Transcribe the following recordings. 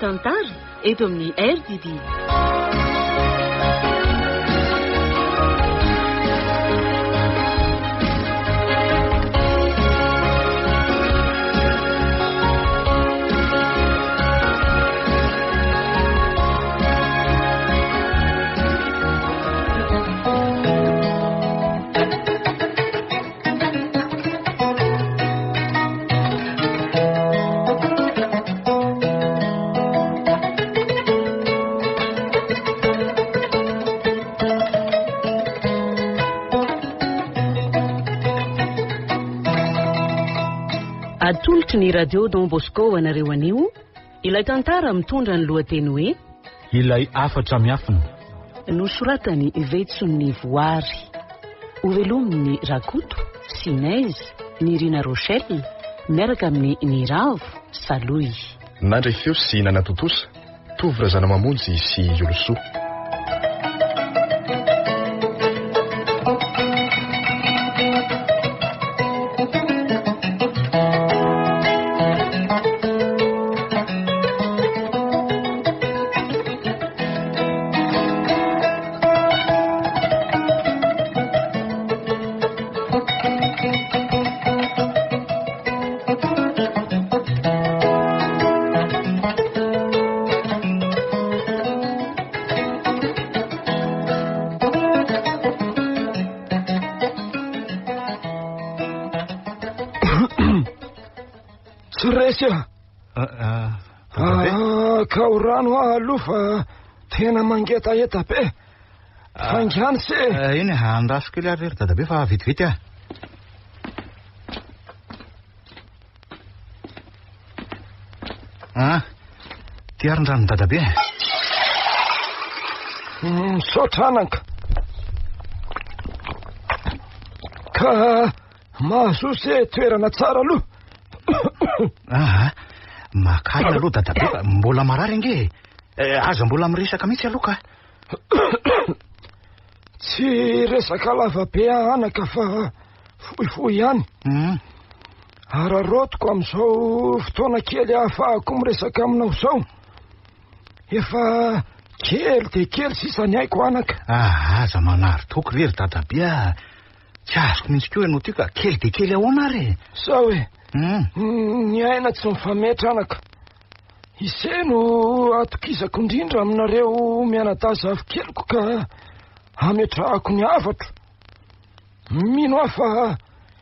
tantara eto amin'ny RDD. Atolotry ny Radio Don Bosco ho anareo anio ilay tantara mitondra ny lohateny hoe Ilay hafatra miafina. Nosoratan'i Vetson'ny Voary. Hovelomin'i Rakoto, Sinez, Nirina Rochelle, miaraka amin'i Niravo, Salohy. Nandray feo sy nanatontosa, Tovo Razanamamonjy sy Iolosoa. Tsy resy ah. Ah, ka ho rano aho aloha fa tena mangetaheta be. Faingano se. Eny, andraso kely ary ry dadabe fa vetivety aho. Ah, ty ary ny ranon'i dadabe. Misaotra anaka. Ka mahazoa se toerana tsara aloha. Ah, maka aina aloha dadabe fa mbola marary ange e. Eh, aza mbola miresaka mihitsy aloha ka. Tsy resaka lava be anaka fa fohifohy ihany. Hmm. Araraotiko amin'izao fotoana kely ahafahako miresaka aminao izao. Efa kely dia kely sisa ny aiko anaka. Ah, aza manary toky re ry dadabe ah. Tsy azoko mihitsy koa ianao ty ka kely dia kely ahoana ary e? Sao e. Hmm. Ny aina tsy mifametra anaka. Ise no atokisako indrindra aminareo mianadahy zafikeliko ka ametrahako ny hafatro. Mino aho fa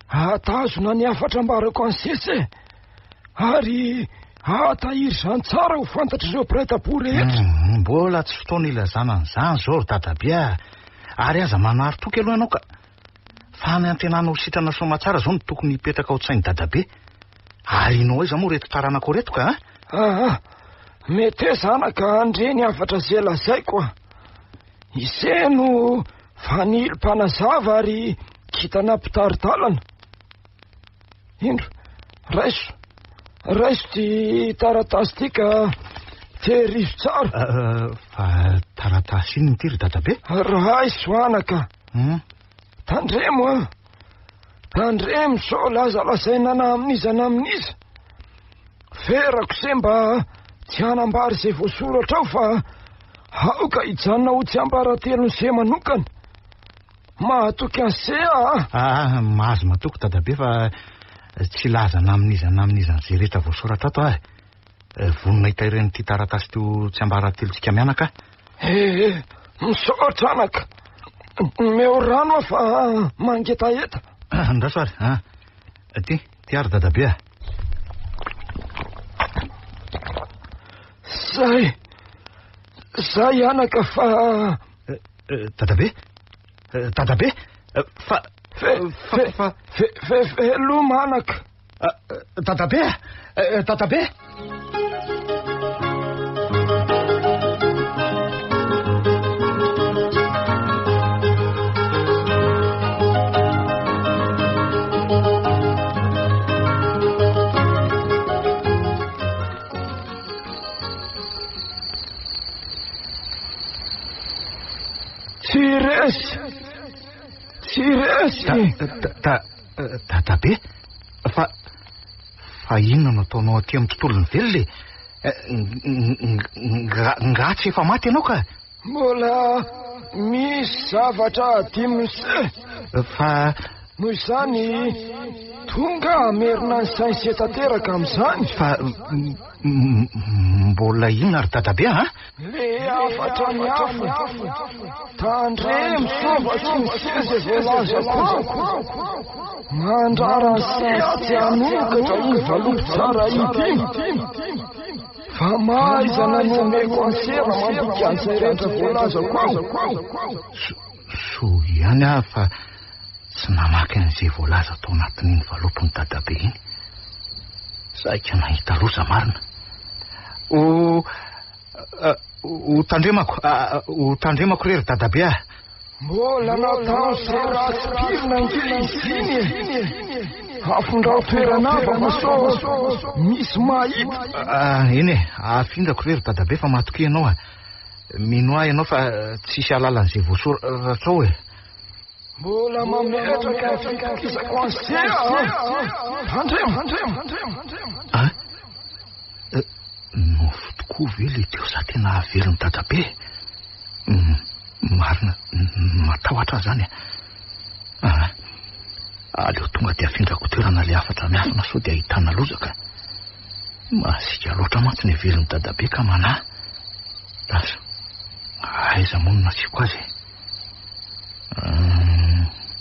hahatazona ny hafatra ambarako an'i Sese ary hahatahiry izany tsara ho fantatr'ireo mpiray tampo rehetra. Hmm, mbola tsy fotoana ilazana an'izany izao ry dadabe a. Ary aza manary toky aloha ianao ka. Fanantenana ho sitrana soamatsara izao no tokony hipetraka ao an-tsain'i dadabe. Ary inao aiza moa reto taranako reto ka a? Aa, meteza anaka handre ny hafatra izay lazaiko a. Ise no fanilo mpanazava ary kintana mpitari-dalana. Indro, raiso, raiso ity taratasy ity ka tehirizo tsara. Eh, fa taratasy inona ity ry dadabe? Raiso anaka. Hmm? Tandremo a. Tandremo sao lazalazaina na amin'iza na amin'iza. Ferako se mba tsy hanambara izay voasoratra ao fa aoka hijanona ho tsiambaratelon'ny se manokana. Mahatoky an'i se aho. Ah, mahazo matoky dadabe fa tsy hilaza na amin'iza na amin'iza an'izay rehetra voasoratra ato aho. Eh, vonona hitahiry an'ity taratasy ity ho tsiambaratelontsika mianaka aho. Eh, eh, misaotra anaka. Omeo rano aho fa mangetaheta. Andraso ary. Ah. Ty, ty ary dadabe a. Zay, zay anaka fa... Eh, eh, dadabe, eh, dadabe, fa... Fe, fe, fa... Fe, fe, veloma anaka. Dadabe, dadabe. Tsy resy! Tsy resy! Da, dadabe, fa fa inona no ataonao aty amin'ny tontolon'ny velona e? Nga tsy efa maty ianao ka? Mbola misy zavatra adinon'se. Fa. Noho izany, tonga hamerina ny sain'se tanteraka amin'izany. Fa mbola inona ry dadabe a? Le hafatra miafina. Tandremo sao vakin'se izay voalazako ao. Mandrara an'se aho tsy hanokatra iny valopy tsara ity. Fa mahaizana no omeko an'se raha mandika an'izay rehetra voalazako ao. Soa ihany aho fa tsy namaky an'izay voalaza tao anatin'iny valopin'i dadabe iny. Saika nahita loza marina. Ho ho tandremako, ho tandremako re ry dadabe ah. Mbola natao izay ratsy pirina ange izy iny e. Afindrao toerana hafa fa sao misy mahita. Eny e, afindrako re ry dadabe fa matokia ianao ah. Mino ahy ianao fa tsisy hahalala an'izay voasoratra ao e. Mbola mametraka ny fitokisako an'i se aho. Tandremo! Ah? Nofy tokoa ve le teo sa tena havelon'i dadabe? Marina, matahotra aho izany e. Ah, aleo tonga dia afindrako toerana le hafatra miafina sao dia ahitana loza ka. Masiaka loatra mantsy ny havelon'i dadabe ka manahy. Lasa, aiza moa no nasiako azy e?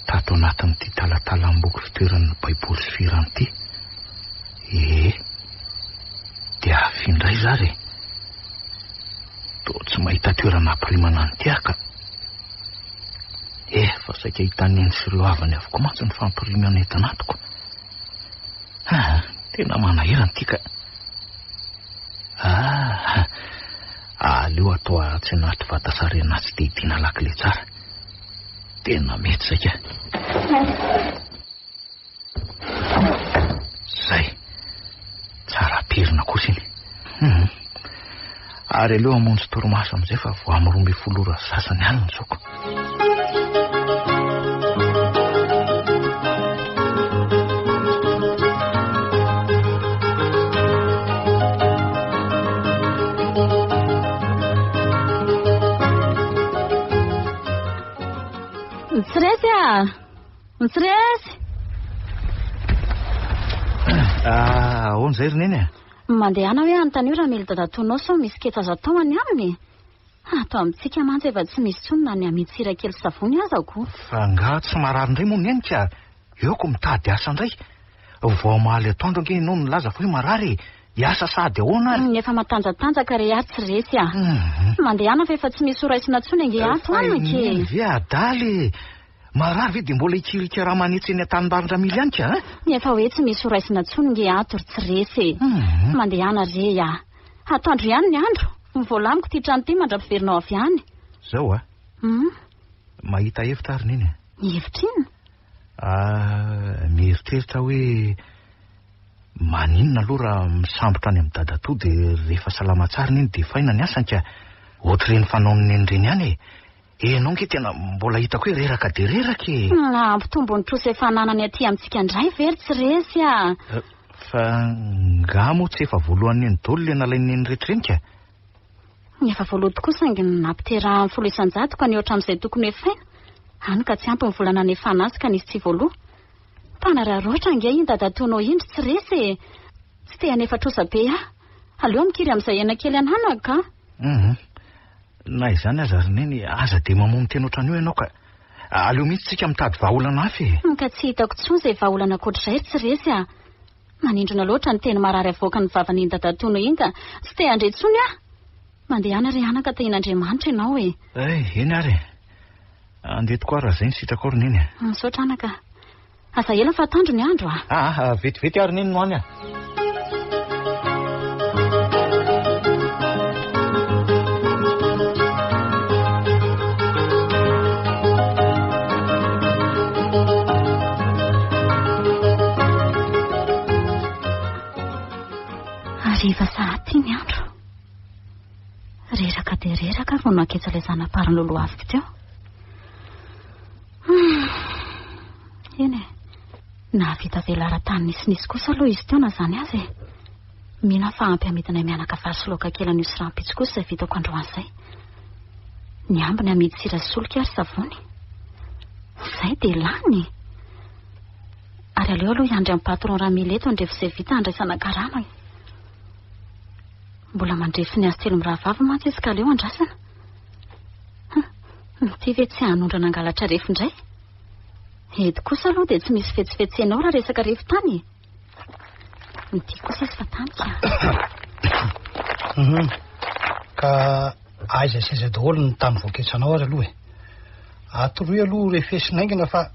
Tato anatin'ity talatalam-boky fitoeran'ny Baiboly sy fihirana ity. Ee, dia afindra aiza ary e? Toa tsy mahita toerana hampirimana an'ity aho ka. Eh, fa saika hitan'i Neny sy ireo havany avokoa mantsy ny fampirimana entana atoko. Ah, tena manahirana ity ka. Ah, aleo atao atsy anaty vata sarena atsy dia hidiana lakile tsara. Tena mety zay ka. Zay. Tsara pirina kosa iny. Hmm. Ary aleo hamonjy torimaso amin'izay fa vao amin'ny 12 ora sasany alina izao ko. Tsy resy ah! Tsy resy! Ah, ahoana izay ry neny a? Mandehana hoe anontanio Ramily dadatoanao sao misy ketsa azo atao any aminy e! Ato amintsika mantsy efa tsy misy intsony na ny amidy sira kely sy savony aza ko. Fa angaha tsy marary indray moa neny ka? Eo ko mitady asa indray. Vao omaly atoandro ange ianao no nilaza fa hoe marary e! Hiasa sahady ahoana ary? Efa matanjatanjaka re aho tsy resy a! Mandehana fa efa tsy misy ho raisina intsony ange ato Fa anaka e! i Neny ve adala e! Marary ve dia mbola hikirika raha manetsy eny an-tanimbarin-dRamily ihany ka a? Efa hoe tsy misy ho raisina intsony nge ato ry tsy resy e! Mandehana re a! Atoandro ihany ny andro. Voalamiko ity trano ity mandra-piverinao avy any. Zao a! Mahita hevitra ary Neny a! Hevitra inona? Ah, mieritreritra hoe maninona aloha raha misambotra any amin'i Dadatoa dia rehefa salama tsara Neny dia efaina ny asany ka! Ohatr'ireny fanaon'i Neny ireny ihany e! Enao nge tena mbola hitako hoe reraka dia reraka e! Hampitombo ny trosa efa ananany aty amintsika indray ve ry tsy resy a! Fa nga moa tsy efa voalohan'i Neny daholo ilay nalain'i Neny rehetra ireny ka? Efa voaloha tokoa saingy nampiterahany 10% ka nihoatra amin'izay tokony hoefaina. Hany ka tsy ampy ny vola nanefana azy ka nisy tsy voaloa. Mpanararaotra ange iny dadatoanao iny ry tsy resy e! Tsy te hanefa trosa be aho. Aleo mikiry amin'izay aina kely ananako ka! Hum. Na izany aza ry Neny, aza dia mamono tena ohatran'io ianao ka. Aleo mihitsy tsika mitady vahaolana hafa e. Ka tsy hitako intsony izay vahaolana ankoatr'izay ry tsy resy a. Manindrona loatra ny teny marary avoakan'ny vavan'iny dadatoanao iny ka tsy te handre intsony aho. Mandehana ry anaka tahian'Andriamanitra ianao e. Eh, eny ary e. Andeha tokoa raha izay ny sitrakao ry Neny a. Misaotra anaka. Aza ela fa tandro ny andro a. Ah, vetivety ary Neny no any a. Hariva sahady ny andro. Reraka dia reraka vao naketsa ilay zana-pary noloaviko teo. Eny e. Nahavita velaran-tany nisinisy kosa aloha izy teo na izany aza e. Mino aho fa ampy hamidinay mianaka vary sy laoka kely anio sy rahampitso kosa izay vitako androany izay. Ny ambiny amidy sira sy solika ary savony. Izay dia lany. Ary aleo aloha hiandry an'i patron Ramily eto handrefy izay vita handraisana karama e. Mbola mandrefy ny azy telo mirahavavy mantsy izy ka aleo andrasana. Hum, ity ve tsy hanondrana hangalatra refy indray? Eto kosa aloha dia tsy misy fetsifetsenao raha resaka refy tany e. Ity kosa izy fa tany ka. Mhm. Ka aiza sy aiza daholo ny tany voaketsanao ary aloha e. Atoroy aloha refesina haingana fa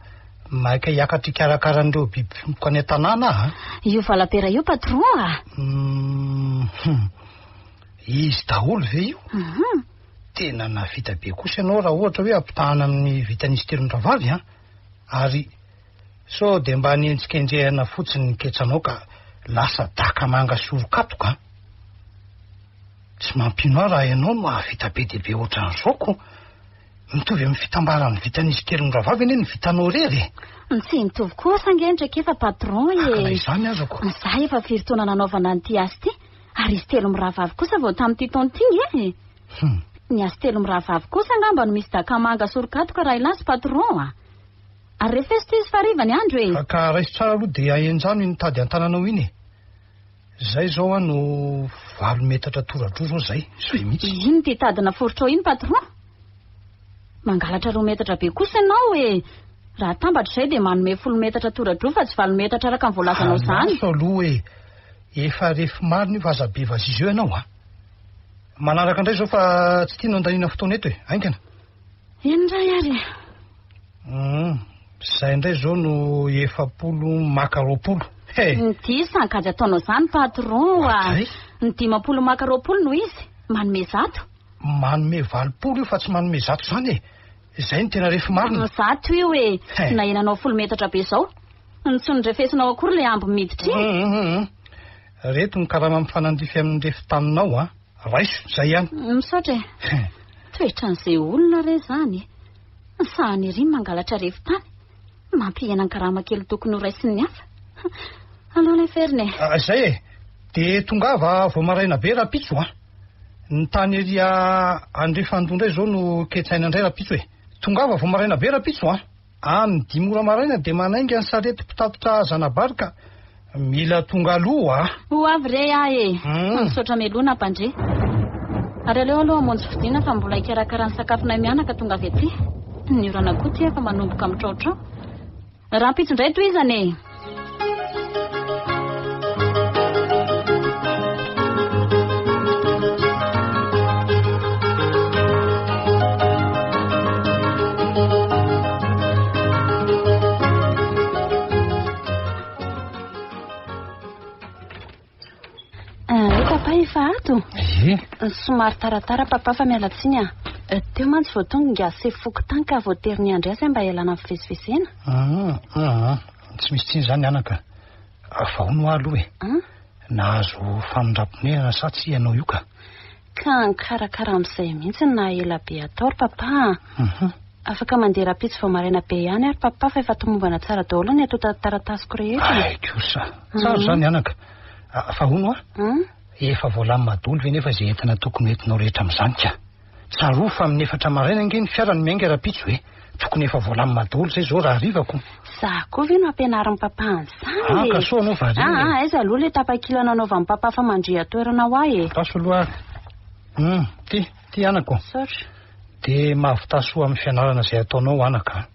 maika hiakatra hikarakara an'ireo biby fiompiko any an-tanàna aho a. Io valapera io patron a. Mhm. Izy daholo ve io? Mhm. Tena nahavita be kosa ianao raha ohatra hoe ampitahana amin'ny vitan'izy telo mirahavavy an. Ary Sao dia mba nenjikenjehana fotsiny ny ketsanao ka lasa daka manga sy orokatoka an! Tsy mampino ahy raha ianao no mahavita be dia be ohatran'izao ko! Mitovy amin'ny fitambaran'ny vitan'izy telo mirahavavy anie ny vitanao irery e! Tsy mitovy kosa ange ny traikefa patron e! Ka na izany aza ko! Za efa firy taona nanaovana an'ity asa ity ary izy telo mirahavavy kosa vao tamin'ity taona ity nge e! Ny azy telo mirahavavy kosa angamba no misy daka manga sy orokatoka raha ilaza patron a! Ary refeso ty izy fa hariva ny andro e! Ka raiso tsara aloha dia ahenjano iny tady an-tananao iny e! Zay zao an no valo metatra tora-droa zao zay, zay mihitsy. Inona ity tady naforitrao iny patron? Mangalatra roa metatra be kosa ianao e! Raha atambatra izay dia manome folo metatra tora-droa fa tsy valo metatra araka ny voalazanao izany. Andraso aloha e! Efa refy marina io fa aza be vazizy eo ianao a! Manaraka indray izao fa tsy tiana handaniana fotoana eto e! Haingana! Eny indray ary e! Hum, izay indray izao no 40 maka 20. He! Ny diso ankajy ataonao izany patron a! Ohatray? Ny 50 maka 20 no izy, manome zato. Manome 80 io fa tsy manome zato izany e! Izay no tena refy marina. Zato io e! He! Nahenanao folo metatra be izao. Ny tsy nodrefesinao akory ilay amby miditra iny. Hum, hum, hum. Reto ny karama mifanandrify amin'ny refy taninao a! Raiso, izay ihany. Misaotra e. Toetran'izay olona re izany e. Sahany ery ny mangalatra refy tany. Mampihena ny karama kely tokony ho raisin'ny hafa. Aleo leferina e. Ah, izay e. Dia tongava vao maraina be rahampitso a. Ny tany ery andrefandoha indray izao no ketsaina indray rahampitso e. Tongava vao maraina be rahampitso a. Amin'ny dimy ora maraina dia manainga ny sarety mpitatitra Zanabary ka mila tonga aloha a! Ho avy re aho e! Misaotra mialoha nampandre. Ary aleo aloha hamonjy fodiana fa mbola hikarakara ny sakafonay mianaka tonga avy aty. Ny orana koa ity efa manomboka mitraotrao. Rahampitso indray tohizana e! Eh, papa efa ato. Ie. Somary taratara papa fa miala tsiny ah. Eh, teo mantsy vao tonga ingahy sefo fokontany ka voatery niandry azy mba hialana amin'ny fivezivezena. Ah, ah, ah. Tsy misy tsiny izany anaka. Fa hono hoa aloha e. Nahazo famindram-ponenana sa tsia ianao io ka? Ka nikarakara amin'izay mihitsy ny naha ela be atao ry papa a. Afaka mandeha rahampitso vao maraina be ihany ary papa fa efa tomombana tsara daholo ny antontan-taratasiko rehetra e. Hay kosa. Tsara izany anaka. Fa hono hoa, efa voalamina daholo ve nefa izay entana tokony ho entinao rehetra amin'izany ka? Tsarovy fa amin'ny efatra maraina ange ny fiara no miainga rahampitso e! Tokony efa voalamina daholo izay izao raha hariva ko. Za koa ve no ampianarin'i papa an'izany e? Ah, ka soa anao variana e. Ah, aiza aloha ilay tapakila nanaovan'i papa famandrihan-toerana ho ahy e? Andraso aloha ary. Hum, ty, ty anako. Misaotra. Dia mahavità soa amin'ny fianarana izay ataonao anaka a.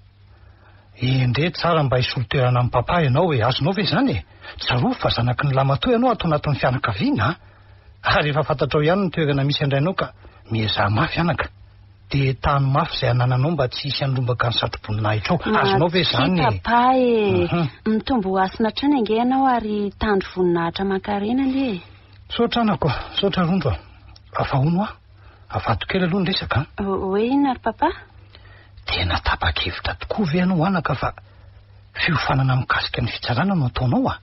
Endrey tsara mba hisolo toerana amin'i papa ianao e, azonao ve izany e? Tsarovy fa zanaky ny lamatoa ianao ato anatin'ny fianakaviana a. Ary efa fantatrao ihany ny toerana misy an-drainao ka miezaha mafy anaka. Dia tano mafy izay anananao mba tsy hisy handrombaka ny satroboninahitra ao. Azonao ve izany e? Matokia papa e. Mitombo hasina hatrany ange ianao ary hitandro voninahitra aman-karena anie e. Misaotra anako a, misaotra Rondro a. Fa hono hoa, avadiko kely aloha ny resaka an. Hoe inona ry papa? Tena tapa-kevitra tokoa ve ianao anaka fa fiofanana mikasika ny fitsarana no ataonao a?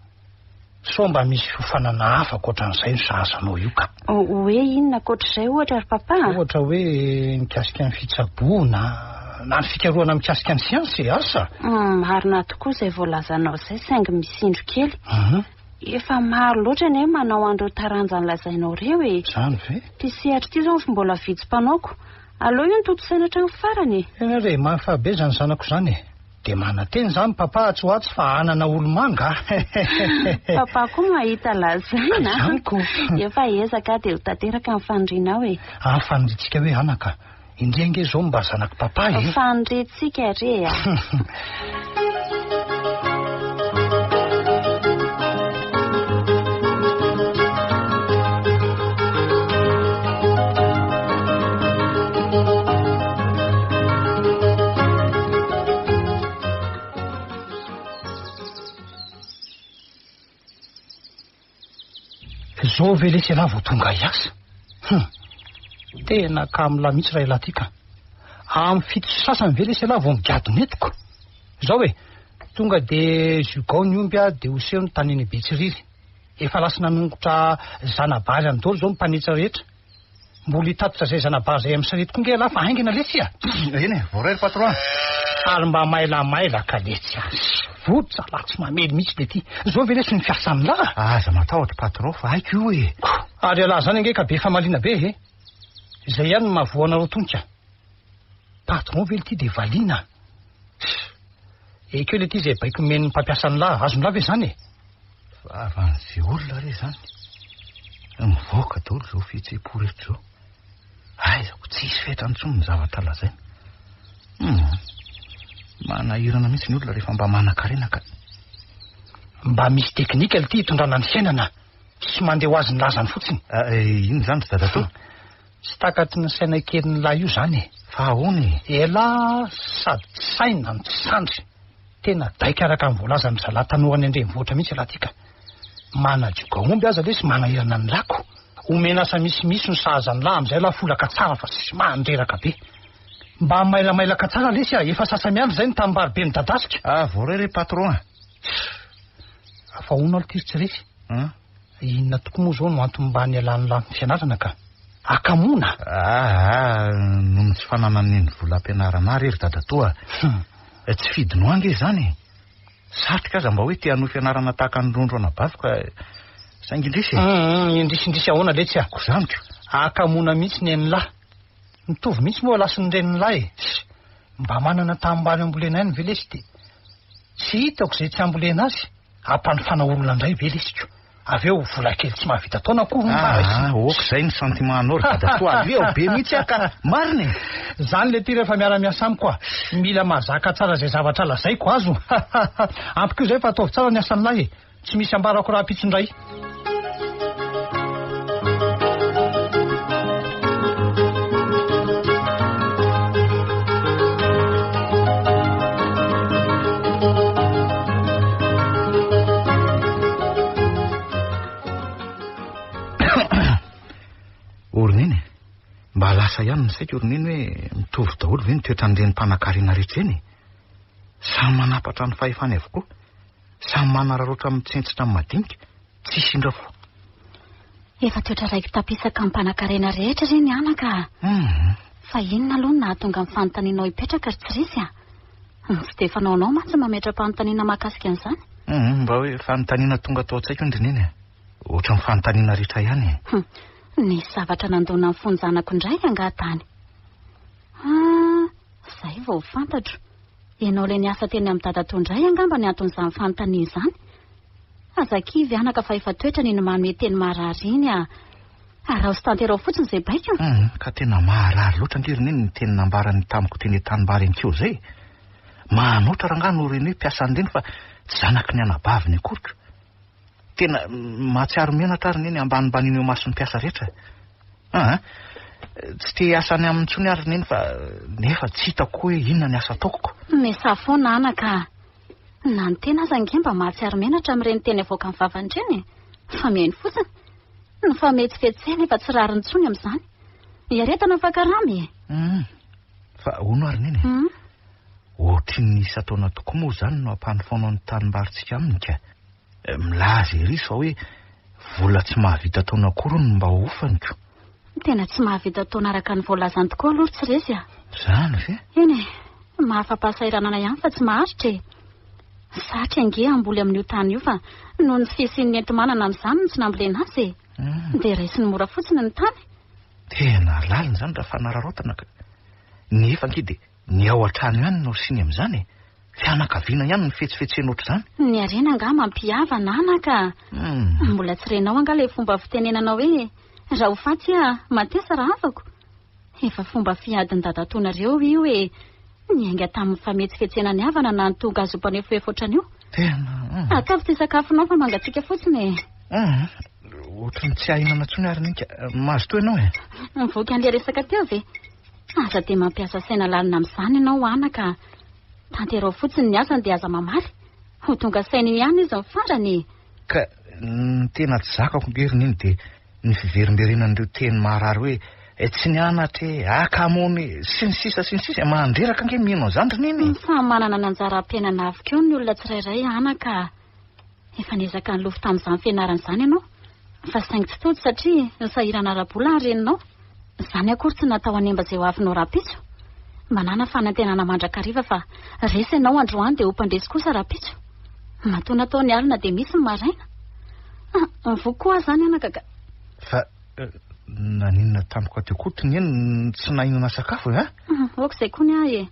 Sao mba misy fiofanana hafa ankoatran'izay no sahaza anao io ka? Hoe inona ankoatr'izay ohatra ry papa a? Ohatra hoe mikasika ny fitsaboana na ny fikarohana mikasika ny siansa e, asa? Marina tokoa izay voalazanao izay saingy misy indro kely. Efa maro loatra anie manao an'ireo taranja nolazainao ireo e. Izany ve? Ity sehatra ity izao mbola vitsy mpanaoko. Aleo io no tontosaina hatramin'ny farany e. Eny re, mahafaly be izany zanako izany e. Dia manantena izany Papa atsy ho atsy fa hanana olo-manga a. Papa koa mahita lazaina. Izany ko. Efa ezaka dia ho tanteraka ny fanirianao e. Ah, faniriantsika hoe anaka. Indry ange izao mba zanak'i Papa e. Faniriantsika re a. Zao ve lesy ialahy vao tonga hiasa? Hum! Tena kamla mihitsy raha ialahy ty ka. Amin'ny fito sy sasany ve lesy ialahy vao migadona eto ko? Zao e, tonga de zugao ny omby de hoseho ny tany eny Betsiriry. Efa lasa nanongotra zana-bary any daholo zao ny mpanetsa rehetra. Mbola hitatitra izay zana-bary izay amin'ny sarety koa nge ialahy fa haingana letsy a! Eny e, voaray ry patron a! Ary mba mailamailaka letsy a! Votsa lahy tsy mamely mihitsy le ty. Zao ve lesy ny fiasan'lah? Aza matahotra patron fa haiko io e! Ary ialahy zany ange ka be famaliana be e! Izay ihany no mahavoa anareo tony ka! Patron ve lty de valiana? Ekeo lety izay baiko omen'ny mpampiasa an'lah, azon'lah ve zany e? Vavan'izay olona re izany. Mivoaka daholo izao fihetseham-po rehetra izao. Aiza ko tsy hisy fetrany intsony ny zavatra lazaina. Hum. Manahirana mihitsy ny olona rehefa mba manan-karena ka. Mba misy teknika ity hitondrana ny fiainana. Tsy mandeha ho azy ny lazany fotsiny. Ah, eh, inona izany ry dadatoa? Tsy takatry ny saina kelin'ny lahy io izany e. Fa ahoana e? Elah sady tsy saina no tsy sandry. Tena daika araka ny voalazan'ny zalahy tanora any an-drenivohitra mihitsy ialahy ty ka. Manadioka omby aza lesy manahirana ny lako. Omena asa misimisy no sahaza ny lahy amin'izay lahy folaka tsara fa tsy mandreraka be. Mba mailamailaka tsara lesy a, efa sasa-miandry izay ny tanimbary be midadasika. Ah, voaray re patron a. Fa hono aloha ty ry tsy resy. Inona tokoa moa izao no antony mba nialan'ny lafiny fianarana ka? Hakamoana? Aa, noho ny tsy fananan'i Neny vola hampianarana ahy re ry dadatoa a! Tsy fidiny ho ahy ange izany e! Satriko aza mba hoe te hanohy fianarana tahaka an'i Rondro anabaviko ka saingy indrisy e! Hum, indrisy indrisy ahoana letsy a! Ko izany ko! Hakamoana mihitsy Nenilahy. Mitovy mihitsy moa lahy sy ny reninilahy e! Mba manana tanimbary ambolena ihany ve lesy dia tsy hitako izay tsy ambolena azy? Ampanofana olona indray ve lesy ko? Avy eo vola kely tsy mahavita taona akory no mba raisina. Ah, ok izay ny sentiment anao ry dadatoa, aleo be mihitsy aho ka, marina e! Zany le ty rehefa miara-miasa amiko a! Mila mahazaka tsara izay zavatra lazaiko azo! Ampy koa izay fa ataovy tsara ny asan'lahy e! Tsy misy ambarako rahampitso indray. Ory neny e! Mba lasa ihany ny saiko ory neny hoe mitovy daholo ve ny toetran'ireny mpanankarena rehetra ireny e? Samy manapatra ny fahefany avokoa. Samy manararaotra mitsentsitra amin'ny madinika, tsisy indra fo. Efa toetra raiki-tapisaka amin'ny mpanankarena rehetra ireny anaka a! Fa inona aloha no nahatonga ny fanontanianao hipetraka ry Tsirisy a? Tsy dia fanaonao mantsy ny mametra-panontaniana mahakasika an'izany. Mba hoe fanontaniana tonga tao an-tsaiko iny ry Neny a! Ohatran'ny fanontaniana rehetra ihany e! Nisy zavatra nandona ny fon-janako indray angaha tany? Ah, izay vao fantatro. Ianao ilay niasa teny amin'i dadatoa indray angamba ny anton'izany fanontaniana izany. Aza kivy anaka fa efa toetrany iny manome teny maharary iny a. Araho sy tanteraho fotsiny izay baikony. Hum, ka tena maharary loatra ange ry neny ny teny nambarany tamiko teny an-tanimbary eny keo izay e. Manoatra rangahy no reny hoe mpiasan'ny reny fa tsy zanaky ny anabaviny akory ko. Tena mahatsiaro menatra ary neny ambanimbaniny eo imason'ny mpiasa rehetra. Aa, tsy te hiasa any aminy intsony ary neny fa nefa tsy hitako koa hoe inona ny asa ataoko ko. Misaha foana anaka a! Na ny tena aza ange mba mahatsiaro menatra amin'ireny teny avoakan'ny vavany ireny e! Fa mihaino fotsiny. Ny fametsifetsena efa tsy rariny intsony amin'izany. Iaretana fa karama e! Hum, fa hono ary neny e! Ohatry ny isan-taona tokoa moa izany no ampanofaonao ny tanimbarintsika aminy ka. Milaza ery izy fa hoe vola tsy mahavita taona akory hono no mba hofany ko. Tena tsy mahavita taona araka ny voalazany tokoa aloha ry Tsiresy a! Izany ve? Eny e, mahafa-pahasahiranana ihany fa tsy maharitra e! Satry ange hamboly amin'io tany io fa noho ny tsy fisian'ny enti-manana amin'izany no tsy nambolena azy e. Dia raisiny mora fotsiny ny tany. Tena lalina izany raha fanararaotana ka. Nefa ange dia ny ao an-trano ihany no asiany amin'izany e. Fianakaviana ihany no fetsifetsena ohatr'izany. Ny harena angaha mampihavana anaka. Mbola tsy renao angaha ilay fomba fitenenana hoe raha ho faty aho, matesa rahavako? Efa fomba fiadin'ny dadatoanareo io e! Niainga tamin'ny fametsifetsena ny havana na ny tonga azo mpanefoefo ohatran'io. Tena. Akavy ty sakafonao fa mangatsiaka fotsiny e. Ohatran'ny tsy ahinana intsony ary Ninka. Mazotoa ianao e. Mivoaka an'ilay resaka teo ve? Aza dia mampiasa saina lalina amin'izany ianao anaka. Tanterao fotsiny ny asany dia aza mamaly. Ho tonga saina eo ihany izy ny farany e. Ka ny tena tsy zakako ange ry Neny dia ny fiverimberenan'ireo teny maharary hoe eh, tsy nianatra e, akamona e, sy ny sisa sy ny sisa. Mandreraka ange mino an'izany ry Neny e. Samy manana ny anjara ampiainana avy koa ny olona tsirairay anaka. Efa niezaka nilofo tamin'izany fianarana izany ianao, fa saingy tsy tody satria nisahirana ara-bola ny reninao. Izany akory tsy natao hanemba izay ho avinao rahampitso. Manàna fanantenana mandrakariva fa resy ianao androany dia ho mpandresy kosa rahampitso. Matoa natao ny alina dia misy ny maraina. Ah, voky koa aho izany anaka ka. Fa naninona tampoka teo koa ty neny tsy nahinana sakafo e? Ok izay koa ny ahy e.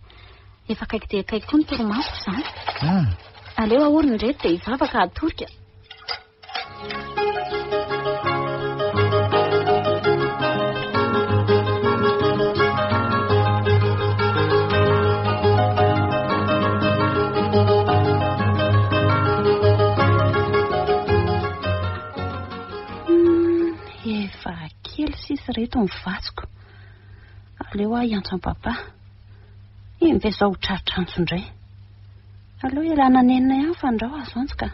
Efa akaiky dia akaiky koa ny torimasoko izany. Aleo ahorina ireto dia hivavaka hatorika. Efa kely sisa ireto ny vatsiko. Aleo aho hiantso an'i papa. Iny ve izao ho tratra antso indray. Aleo ialana nenina ihany fa ndrao azo antso ka.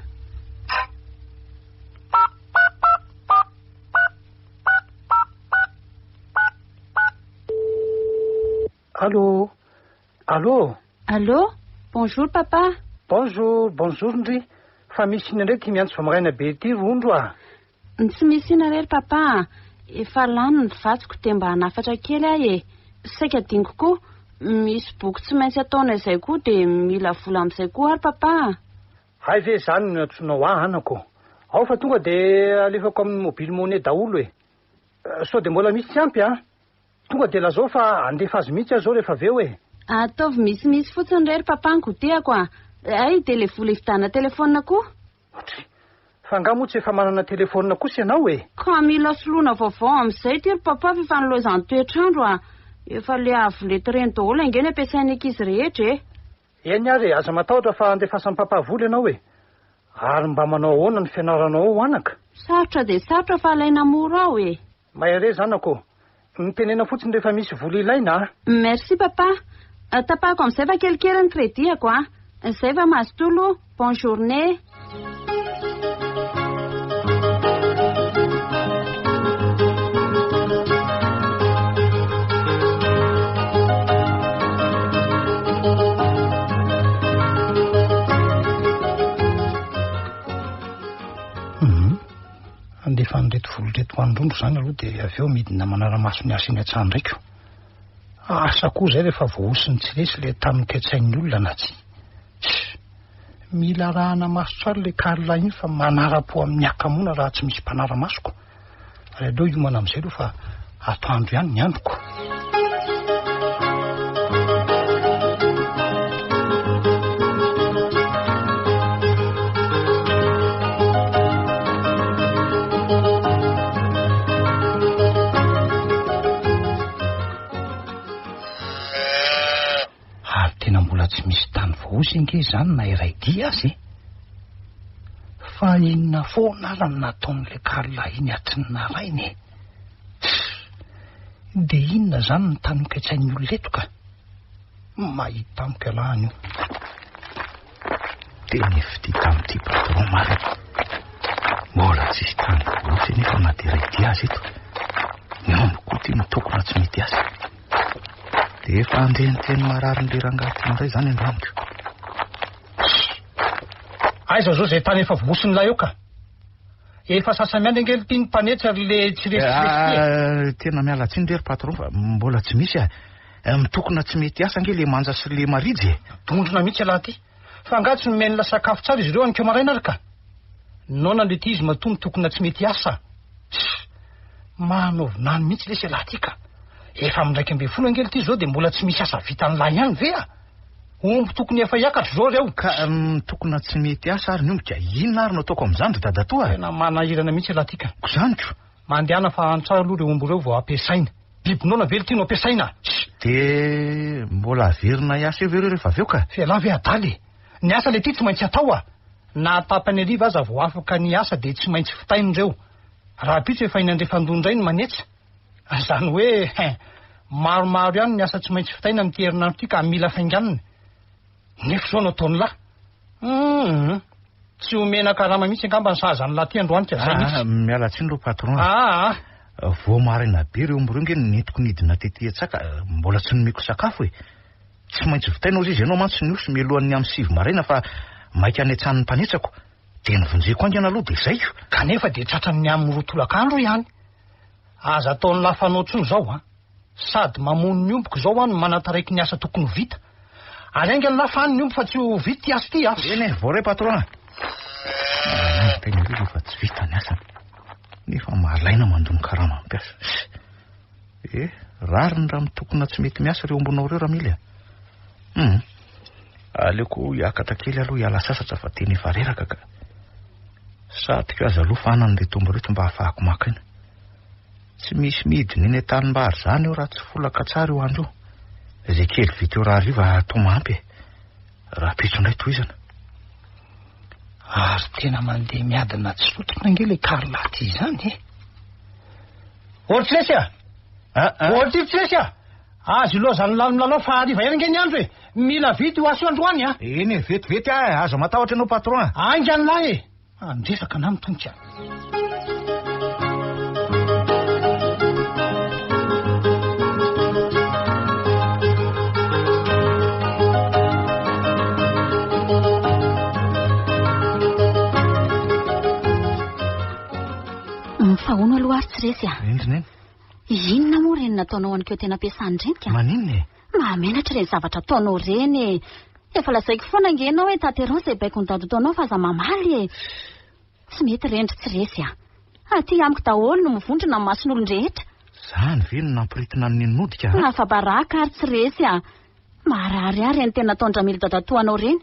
Allô Allô Allô Bonjour papa. Bonjour, bonjour ndry. Fa misy inona indray ity miantso vao maraina be ity rondro ah? Tsy misy inona re ry papa a! Efa lany ny vatsiko dia mba hanafatra kely aho e! Saika adinoko koa, misy boky tsy maintsy ataonay izay koa dia mila vola amin'izay koa aho ry papa a! Hay ve izany no iantsoanao ahy anako? Ao fa tonga dia alefako amin'ny mobile money daholo e! Sao dia mbola misy tsy ampy a? Tonga dia lazao fa handefa azy mihitsy aho izao rehefa avy eo e! Ataovy misimisy fotsiny re ry papa ny goûter-ko a! Hay dia ilay vola hividianana telefaonina koa? Otri. Fa angaha moa tsy efa manana telefaonina kosa ianao e? Ka mila soloina vaovao amin'izay ity ry papa fa efa nilaozan'ny toetr'andro a! Efa le avo lenta ireny daholo ange no ampiasain'ny ankizy rehetra e! Eny ary e, aza matahotra fa andefasan'i papa vola ianao e! Ary mba manao ahoana ny fianaranao ao anaka? Sarotra dia sarotra fa alaina mora ao e! Mahereza anaka ô! Mitenena fotsiny rehefa misy vola ilaina a! Merci papa. Tapahako amin'izay fa kelikely ny crédit-ako a! Izay fa mazotoa aloha. Bonne journée. Handefa an'ireto vola ireto ho an'i Rondro izany aloha dia avy eo midina manara-maso ny asa eny an-tsaha ndraiko. Asa koa izay rehefa voahosin'ny tsy resy ilay tany noketsain'ny olona na tsia. Tss. Mila arahana maso tsara ilay Carla iny fa manara-po amin'ny hakamoana raha tsy misy mpanara-maso ko. Ary aleo hiomana amin'izay aloha fa atoandro ihany ny androko. Ary tena mbola tsy misy tany voaosy ange izany na iray dia aza e! Fa inona foana ary no nataon'ilay Carla iny hatry ny naraina e? Tss! Dia inona izany no tany hoketsain'ny olona eto ka? Mahita amiko ialahy anio. Tena fitia tamin'ity patron marina. Mbola tsisy tany voaosy anefa na dia iray dia aza eto. Ny omby koa ity mitokona tsy mety asa. Dia efa handeha ny teny mararin'ilay rangahy ity indray izany androany ko. Aiza zao izay tany efa voaosin'ilay eo ka? Efa sasa-miandry ange ity ny mpanetsy ary le tsy resy tsy resy ity e. Ah, tena miala tsiny re ry patron fa mbola tsy misy a. Eh, mitokona tsy mety asa ange le manja sy le marijy e. Dondrona mihitsy ialahy ity. Fa angaha tsy nomen'la sakafo tsara izy ireo anikeo maraina ary ka? Noana le ty izy matoa mitokona tsy mety hiasa. Tss! Manao vinany mihitsy lesy ialahy ty ka. Efa amin'ny 11 ange ty izao dia mbola tsy misy asa vitan'lah ihany ve a? Omby tokony efa hiakatra izao ireo. Ka mitokona tsy mety asa ary ny omby ka inona ary no ataoko amin'izany ry dadatoa a? Tena manahirana mihitsy ialahy ty ka. Ko izany ko. Mandehana fa antrao aloha ireo omby ireo vao ampiasaina. Biby noana ve ity no ampiasaina? Dia mbola averina hiasa eo ve ireo rehefa avy eo ka? F'ialahy ve adala e? Ny asa le ty tsy maintsy atao a! Na tapany hariva aza vao afaka ny asa dia tsy maintsy vitaina ireo. Rahampitso efa eny Andrefandoha indray ny manetsa. Izany hoe hein, maromaro ihany ny asa tsy maintsy vitaina amin'ity herinandro ity ka mila fainganina. Nefa izao no ataon'lah. Hum, tsy omena karama mihitsy angamba ny sahaza an'lah ty androany ka izay mihitsy. Ah, miala tsiny aloha patron. Ah, ah. Vao maraina be ireo omby ireo nge no nentiko nidina tety an-tsaka, mbola tsy nomeko sakafo e. Tsy maintsy vitaina hozy izy, ianao mantsy niosy mialohan'ny amin'ny 9 maraina fa maika any an-tsahan'ny mpanetsako. Dia novonjeko haingana aloha dia izay ko. Kanefa dia tratran'ny amin'ny 2 tolakandro ihany. Aza ataon'lah fanao intsony izao an. Sady mamono ny ombiko izao aho no manataraiky ny asa tokony ho vita. Ary haingana lah fa any ny omby fa tsy ho vita ity asa ity a. Eny e, voaray patron a. Malaina tena ery rehefa tsy vita ny asany. Nefa malaina mandoa ny karaman'ny mpiasa. Eh, rariny raha mitokona tsy mety miasa ireo ombinao ireo Ramily a. Hum. Aleoko hiakatra kely aloha hiala sasatra fa tena efa reraka ka. Sadiko aza aloha fanany ireto omby ireto mba hahafahako maka aina. Tsy misy midina eny an-tanimbary izany eo raha tsy folaka tsara io andro io. Izay kely vita eo rahariva atao mahampy e. Rahampitso indray tohizana. Ary tena mandeha miadana tsy rototra ange ilay Carla ty izany e. Ortresy a! Ortresy a! Azo ilaozan'ny lalo milalao fa hariva ihany ange ny andro e! Mila vita io asa io androany a! Eny e, vetivety aho e, aza matahotra ianao patron a! Haingana lahy e! Andresaka na mitonika. Mifahono aloha ary tsy resy a. Indry neny. Inona moa ireny nataonao an'keo tena ampiasana ireny ka? Maninona e? Mahamenatra ireny zavatra ataonao ireny e. Efa lazaiko foana ange ianao hoe tanterao izay baikon'i dadatoanao fa aza mamaly e. Tsy mety ireny ry tsy resy a. Aty amiko daholo no mivondrona ny mason'olon-drehetra. Izany ve no nampiritina an'i Neny nodika a? Afa-baraka ary tsy resy a. Maharary ahy ireny tena ataon-dRamily dadatoanao ireny.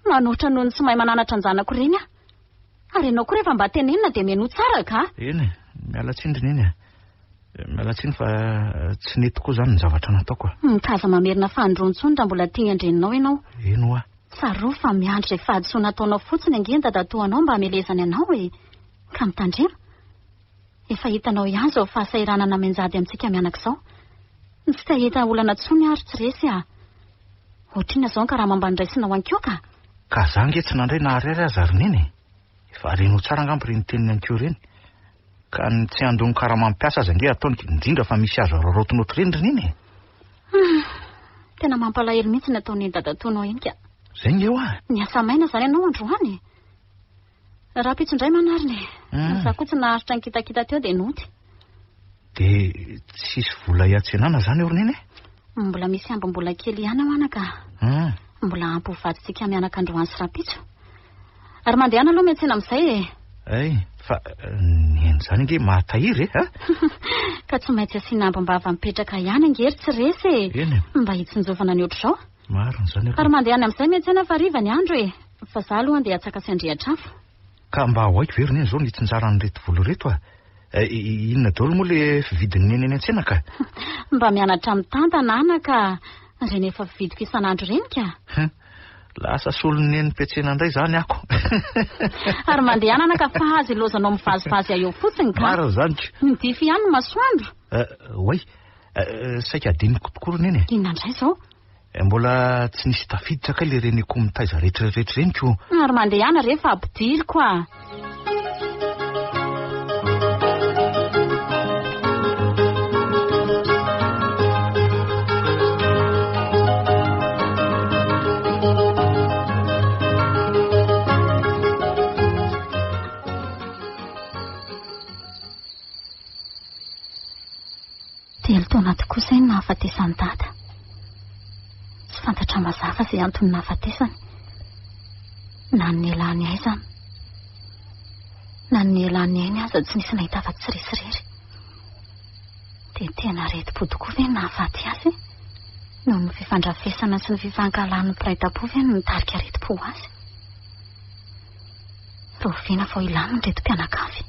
Manoatra noho ny tsy mahay mananatra an-janako ireny aho. Ary ianao koa rehefa mba tenenina dia mihainoa tsara ka! Eny e, miala tsiny ry Neny a. Miala tsiny fa tsy nety tokoa izany ny zavatra nataoko a. Ka aza mamerina fanindroany intsony raha mbola tia an-dreninao ianao. Eny hoa. Tsarovy fa miandry izay fahadisoana ataonao fotsiny ange ny dadatoanao mba hamelezany anao e! Ka mitandrema. Efa hitanao ihany izao fahasahiranana mianjady amintsika mianaka izao. Tsy te hahita olana intsony aho ry tsy resy a! Ohatr'inona izao ny karama mba noraisinao ankoka? Ka za ange tsy nandray na ariary aza ry Neny e! Efa renao tsara angamba ireny tenin'i Anko ireny. Ka ny tsy handoa ny karaman'ny mpiasa aza ange ataony, indrindra fa misy azo araraotina ohatr'ireny ry Neny e! Hum, tena mampalahelo mihitsy ny ataon'iny dadatoanao iny ka. Izay nge hoa! Niasa maina izany ianao androany e! Rahampitso indray manarina e. Hmm. Za koa tsy naharitra nikitakita teo dia nody. Dia tsisy vola hiantsenana izany eo ry Neny e? Mbola misy ambim-bola kely ihany ao anaka. Hmm. Mbola ampy ho vadintsika mianaka androany sy rahampitso. Ary mandehana aloha miantsena amin'izay e. Ay, fa eh, Neny izany ange mahatahiry e, a? Ka tsy maintsy asiana ambim-bava mipetraka ihany ange ry tsy resy e. Eny e. Mba hitsinjovana ny ohatr'izao. Marina izany aloha. Ary mandehana amin'izay miantsena fa hariva ny andro e. Fa za aloha andeha hatsaka sy handrehitra afo. Ka mba ho haiko ve ry Neny izao ny hitsinjara an'ireto vola ireto a? Inona daholo moa le fividin'i Neny eny an-tsena ka? Mba mianatra mitantana anaka ireny efa fividiko isan'andro ireny ka. Lasa solon'i Neny mpiantsena indray izany ako. Ary mandehana anaka fa aza ilaozanao mivazivazy ahy eo fotsiny ka. Marina izany ka. Midify ihany ny masoandro. Oay, saika adinoko tokoa ry Neny e. Inona indray izao? Mbola tsy nisy tafiditra kay le reniko mitaiza rehetra rehetra ireny ko. Ary mandehana re fa ampidiriko a. Telo taona tokoa izay no nahafatesan'i Dada. Tsy fantatra mazava izay antony nahafatesany. Na ny nialany aiza na ny nialany ainy aza tsy nisy nahita afa-tsy resy irery. Dia tena aretim-po tokoa ve no nahafaty azy? Noho ny fifandrafesana sy ny fifankahalan'ny mpiray tampo ve no nitarika aretim-po ho azy? Rahoviana vao hilamina ireto mpianakavy?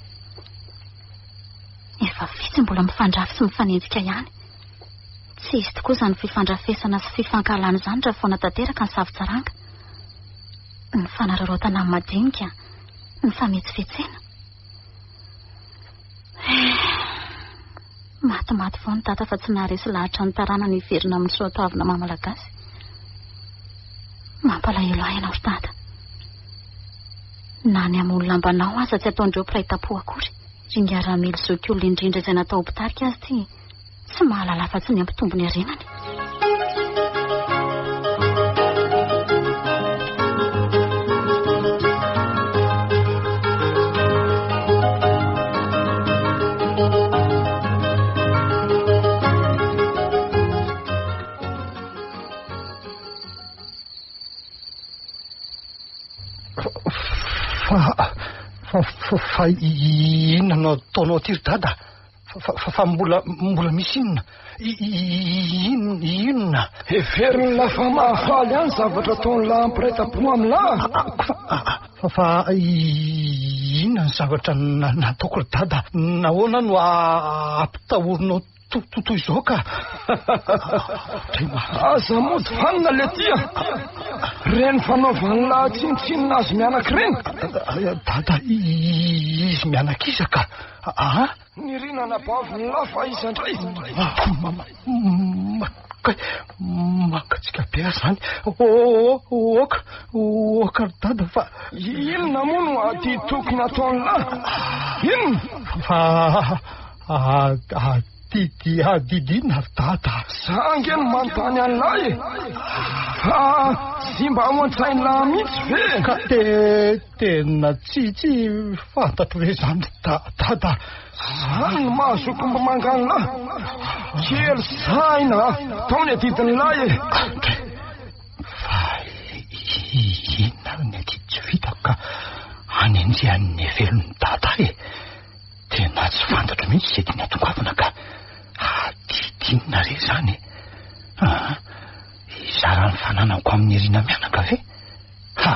Efa vitsy mbola mifandrafy sy mifanenjika ihany. Tsy hisy tokoa izany fifandrafesana sy fifankahalana izany raha foana tanteraka ny savi-tsaranga. Ny fanararaotana amin'ny madinika, ny fametsifetsena. Matimaty vao ny dada fa tsy naharesy lahatra ny taranany hiverina amin'ny soatoavina maha malagasy. Mampalahelo ahy ianao ry dada. Na ny hamono lambanao aza tsy ataondreo mpiray tampo akory. Ry ingahy Ramily zokiolona indrindra izay natao ho mpitarika azy ity tsy mahalala afa-tsy ny hampitombo ny harenany. Fa, fa, fa, fa inona no ataonao aty ry dada? Fa, fa, fa mbola, mbola misy inona? Inona, inona? Heverin'lah fa mahafaly ahy ny zavatra ataon'lah mpiray tampo amin'lah. Fa, fa inona ny zavatra nataoko ry dada? Nahoana no ampitahorinao Tototo izao ka. Aza mody fanina le tia. Reny fanaovan'lah tsinontsinona azy mianaka ireny. Dada, izy mianaka iza ka? Aha. Nirina anabavin'lah fa iza indray? Kay, mangatsiaka be aho izany. Oka, oka ry dada fa... Inona moa no adidy tokony ataon'lah? Inona? Fa Adidy adidy inona ry dada? Za ange no manontany an'lah e! Fa tsy mba ao an-tsain'lah mihitsy ve? Ka te tena tsy tsy fantatro re izany ry dada. Zany no maha zoky manga an'lah. Kely saina atao ny adidin'lah e! Fa inona ary ny adidy tsy vitako ka hanenjehan'ny hevelon'i dada e? Tena tsy fantatro mihitsy izay tiany hatongavana ka. Adidy inona re izany e? Aa, hizara ny fananako amin'i Irina mianaka ve? Ha,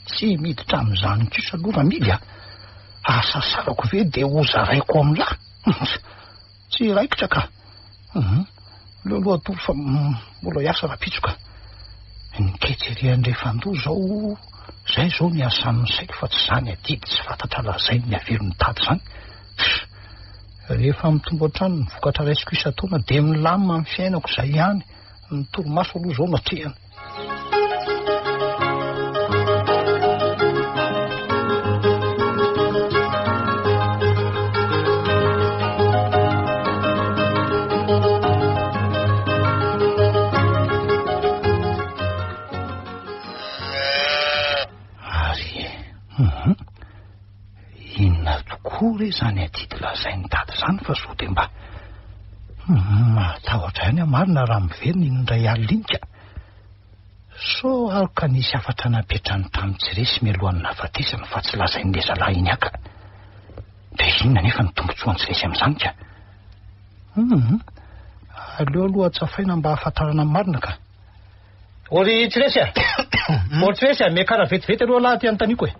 tsy miditra amin'izany kosa aloha Ramily a! Hasasarako ve dia hozaraiko amin'lah? Tsy raikitra ka. Hum, aleo aloha atory fa mbola hiasa rahampitso ka. Ny ketserian-dRefandoha izao, izay izao ny asan'ny saiko fa tsy izany adidy tsy fantatra lazain'ny avelon'ny dada izany. Rehefa mitombo hatrany ny vokatra raisiko isan-taona dia milamina ny fiainako izay ihany. Ny torimaso aloha izao no atrehina. Ary hum inona tokoa re izany adidy lazain'i dada izany fa sao dia mba mahatahotra ihany aho marina raha miverina iny indray alina iny ka. Sao ary ka nisy hafatra napetrany tamin'i Tsiresy mialohan'ny nahafatesany fa tsy lazain'ilay zalahy iny aho ka. Dia inona anefa ny tombontsoan'i Tsiresy amin'izany ka? Hum, aleo aloha hatsafaina mba hahafantarana ny marina ka. Ô ry Tsiresy a! Ô ry Tsiresy a, miakara vetivety aloha lahy aty anontaniako e.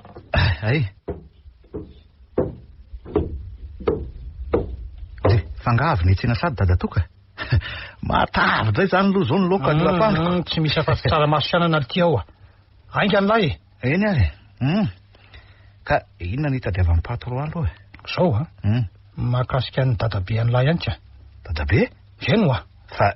Ay. Fa angaha avy niantsena sady dadatoa ka? Matavy indray izany aloha izao ny laoka ry Rafandriko. Mm, tsy misy afa-tsy tsaramaso sy anana ity ao a. Haingana lahy e. Eny ary e. Mm. Ka inona no itadiavan'i Patro aloha e? Izao a. Mm. Mahakasika an'i dadabe an'lahy ihany ka. Dadabe? Eny hoa. Fa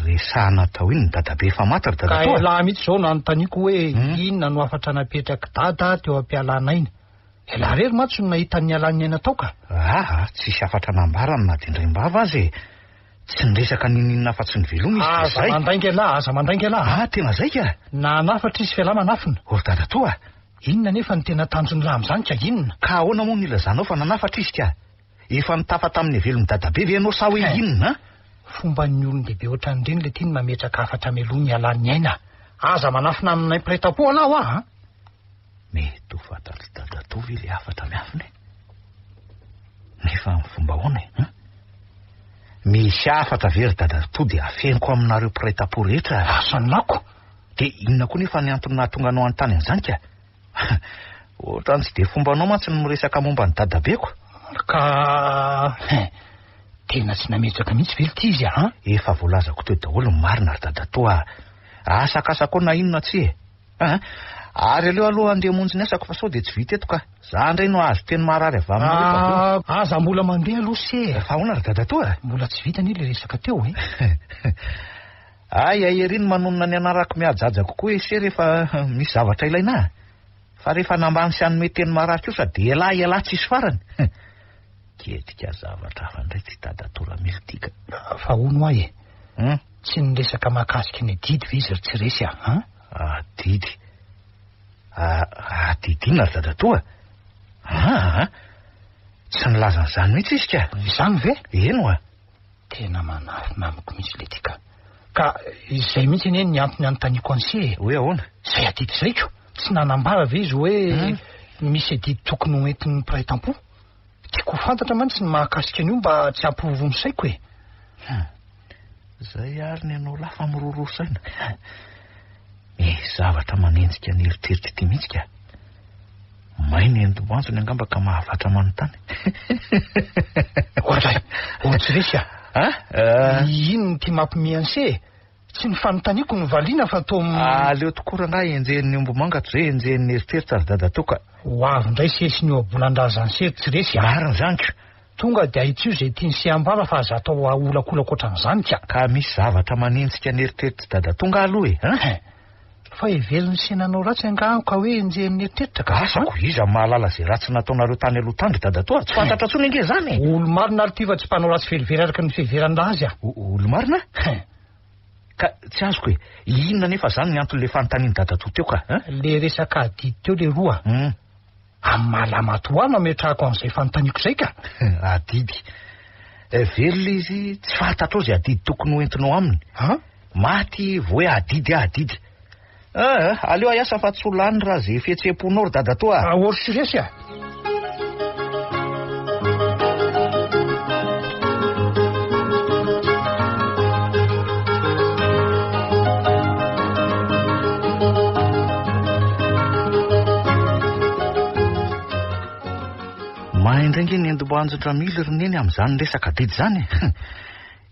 resahana atao inona dadabe efa maty ry Ka dadatoa? elah mihitsy izao no anontaniako hoe Mm. inona no hafatra napetrak'i dada teo am-pialana aina. Elah irery mantsy no nahita ny nialan'ny aina tao ka. Aa, tsisy hafatra nambarany na dia indraim-bava aza e. Tsy niresaka n'inon'inona afa-tsy ny veloma izy dia Aza izay. mandainga elah, aza mandainga elah. Ah, tena zay ka. Na hanafatra izy f'elah manafina. O ry dadatoa a. Inona anefa no tena tanjon'lah amin'izany ka inona? Ka ahoana moa no ilazanao fa nanafatra izy ka? Efa nitafa tamin'ny velon'i dadabe ve ianao sa hoe Eh. inona? Fomban'ny olon-dehibe ohatran'ireny ilay tiany mametraka hafatra mialoha ny hialan'ny aina. Aza manafina aminay mpiray tampo anah hoa a! Mety ho fantatr'i Dadatoa ve ilay hafatra miafina e? Nefa amin'ny fomba ahoana e? Hein? Misy hafatra ve ry Dadatoa dia afeniko aminareo mpiray tampo rehetra? Asa ny lako. Dia inona koa nefa ny antony nahatonga anao hanontany an'izany ka? Ohatran'ny tsy dia fombanao mantsy ny miresaka momba ny dadabeko. Ka hein, tena tsy nametraka mihitsy ve ity izy a? Efa voalazako teo daholo ny marina ry Dadatoa a. Asakasako na inona tsia e. An! Ary aleo aloha handeha hamonjy ny asako fa sao dia tsy vita eto ka. Za indray no hahazo teny maharary avy aminareo eto avy eo. Ah, aza mbola mandeha aloha se e. Fa ahoana ry dadatoa a? Mbola tsy vita anie ilay resaka teo e. Hay, hay ery ny manonona ny anarako mihajaja kokoa ese rehefa misy zavatra ilaina ahy. Fa rehefa nambany sy hanome teny maharary kosa dia ialahy ialahy tsisy farany. Ketrika zavatra hafa indray ity dadatoa Ramily ity ka. Fa hono hoa e. Tsy niresaka mahakasika ny adidy ve izy ry tsy resy a? An? Adidy? Adidy inona ry dadatoa? Aa! Tsy nilaza an'izany mihitsy izy ka. Izany ve? Eny oa. Tena manafina amiko mihitsy ilay ty ka. Ka izay mihitsy anie ny antony anontaniako an'se e. Hoe ahoana? Izay adidy izay ko. Tsy nanambara ve izy hoe misy adidy tokony ho entin'ny mpiray tampo? Tiako ho fantatra mantsy ny mahakasika an'io mba tsy hampiroro ny saiko e. Hum. Zay ary ny anao lahy fa miroro saina. Misy zavatra manenjika ny eritreritra ity mihitsy ka. May ny endim-boanjony angamba ka mahavatra manontany. Ohatray, oh tsy resy ah. Ah? Inona ity mampiomehy an'se e? Tsy ny fanontaniako no valiana fa toa Aleo tokoa rangahy enjehin'ny ombimanga toy izay enjehin'ny eritreritra ry dadatoa ka. Ho avy indray se sy ny ohabolan-drazan'i se ry tsy resy a. Marina izany ka. Tonga dia ahitsio izay tian'i se ambara fa aza atao aholakolaka ohatran'izany ka. Ka misy zavatra manenjika ny eritreritr'i dadatoa nga aloha e, an? Hein. Fa heverin'i se nanao ratsy angaha aho ka hoe enjehin'ny eritreritra ka. Asa ko, iza no mahalala izay ratsy nataonareo tany aloha tany ry dadatoa? Tsy fantatra intsony ange izany e. Olo-marina ary ity fa tsy mpanao ratsy velively araka ny fiheveran'lah azy a. Olo-marina? Hein. Ka tsy azoko e, inona anefa izany ny anton'ilay fanontanian'i dadatoa teo ka, hein? Le resaka adidy teo leroa a. Amin'ny maha lahimatoa ahy no ametrahako an'izay fanontaniako izay ka. Adidy. Velona izy, tsy fantatrao izay adidy tokony ho entinao aminy. An? Maty vao hoe adidy ah, adidy. Ah, aleo hiasa fa tsy ho lany raha izay fihetseham-ponao ry dadatoa a. Ahory sy resy a. Mahay indray nge ny endim-boanjon-dRamily ry Neny amin'izany resaka adidy izany e.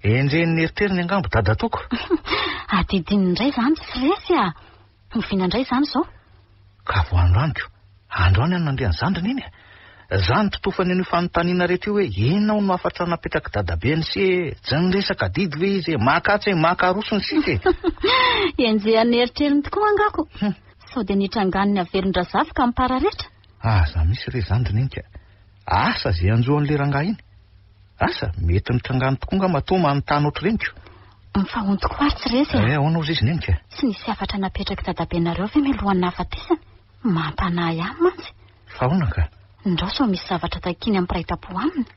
Enjehin'ny eritreriny angamba dadatoako. Adidiny indray izany tsy resy a! Oviana indray izany izao? Ka vao androany ko. Androany aho nandre an'izany ry Neny a! Za nitotofany an'io fanontaniana rehetra io hoe inona hono no hafatra napetrak'i dadabe an'ise e? Tsy niresaka adidy ve izy e? Maka atsy e, maka aroa sy ny sisa e! Enjehan'ny eritreriny tokoa angako. Sao dia nitrangan'ny havelon-dRazafy ka mipararetra? Aza misy re izany ry Neny ka. Asa izay hanjo an'ilay rangahy iny. Asa, mety nitrangany tokoa angamba toa manontany ohatr'ireny ko. Mifahono tokoa ary tsy resy e. Eh, ahoana hozy izy Neny ka? Tsy nisy hafatra napetrak'i dadabenareo ve mialohan'ny nahafatesany? Mampanahy ahy mantsy. Fa ahoana ka? Ndrao sao misy zavatra takiany amin'ny mpiray tampo aminy.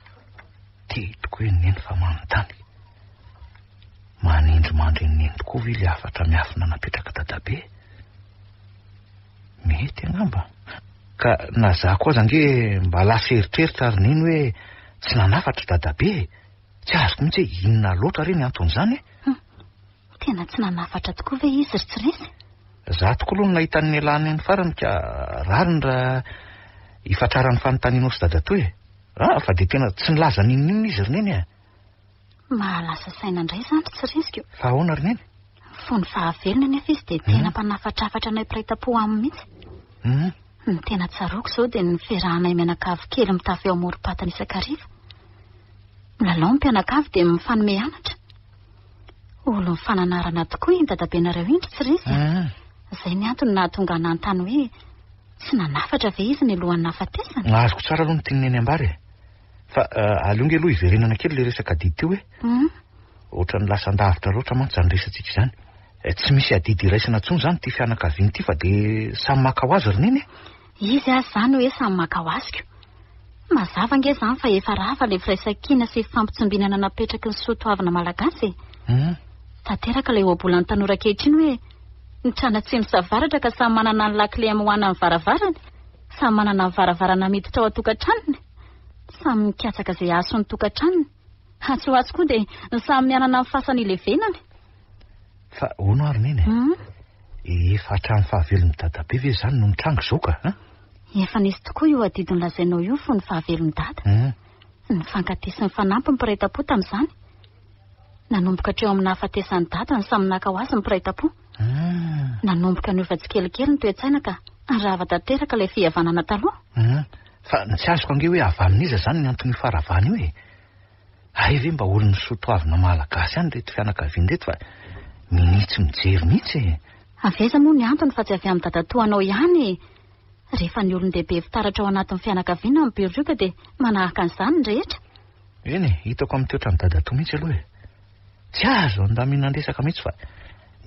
Ty tokoa i Neny fa manontany. Manindry mandry an'i Neny tokoa ve ilay hafatra miafina napetrak'i dadabe? Mety angamba. Ka na za koa aza ange mba lasa eritreritra ry Neny hoe tsy nanafatra dadabe e. Tsy azoko mihitsy hoe inona loatra re ny anton'izany e. Hum. Tena tsy nanafatra tokoa ve izy ry tsy resy? Za tokoa aloha no nahita ny nialany ny farany ka rariny raha ifatraran'ny fanontanianao sy dadatoa e. Ah, fa dia tena tsy nilaza n'inon'inona izy ry Neny a. Mahalasa saina indray izany ry tsy resiko. Fa ahoana ry Neny? Fony fahavelony anefa izy dia tena mpanafatrafatra anay mpiray tampo aminy mihitsy. Ny tena tsaroako izao dia ny fiarahanay mianakavy kely mitafy eo amorom-patana isan-kariva. Milalao ny mpianakavy dia mifanome anatra. Olon'ny fananarana tokoa iny dadabenareo iny ry tsy resy a. Izay ny antony nahatonga ahy nanontany hoe tsy nanafatra ve izy nialohan'ny nahafatesany? Azoko tsara aloha ny tian'i Neny ambara e. Fa aleo nge aloha hiverenana kely ilay resaka adidy teo e. Ohatran'ny lasa an-davitra loatra mantsy izany resatsika izany. Tsy misy adidy iraisana intsony izany ity fianakaviana ity fa dia samy maka ho azy ry Neny e. Izy aza izany hoe samy maka ho azy ko. Mazava ange izany fa efa rava ilay firaisankina sy fifampitsimbinana napetraky ny soa toavina malagasy e. Tanteraka ilay ohabolan'ny tanora ankehitriny hoe. Ny trano atsimo sy avaratra ka samy manana ny lakile amoahana ny varavarany. Samy manana ny varavarana miditra ao an-tokantranony. Samy mikatsaka izay hahasoa ny tokantranony. Atsy ho atsy koa dia samy mianana ny fasany ilevenany. Fa hono ary neny e? Efa hatramin'ny fahavelon'i dadabe ve izany no nitranga izao ka? Efa nisy tokoa io adidy nolazainao io fony fahavelon'i dada. Nifankatia sy nifanampy ny mpiray tampo tamin'izany. Nanomboka hatreo amin'ny nahafatesan'i dada no samy naka ho azy ny mpiray tampo. Nanomboka niova tsikelikely ny toe-tsaina ka rava tanteraka ilay fihavanana taloha. Fa ny tsy azoko ange hoe avy amin'iza izany ny anton'io faharavana io e? Hay ve mba olon'ny soa toavina malagasy ihany ireto fianakaviana ireto fa minia tsy mijery mihitsy e! Avy aiza moa ny antony fa tsy avy amin'ny dadatoanao ihany e! Rehefa ny olon-dehibe fitaratra ao anatin'ny fianakaviana no birioka dia manahaka an'izany ny rehetra. Eny e, hitako amin'ny toetran'i dadatoa mihitsy aloha e! Tsy azo andaminan-dresaka mihitsy fa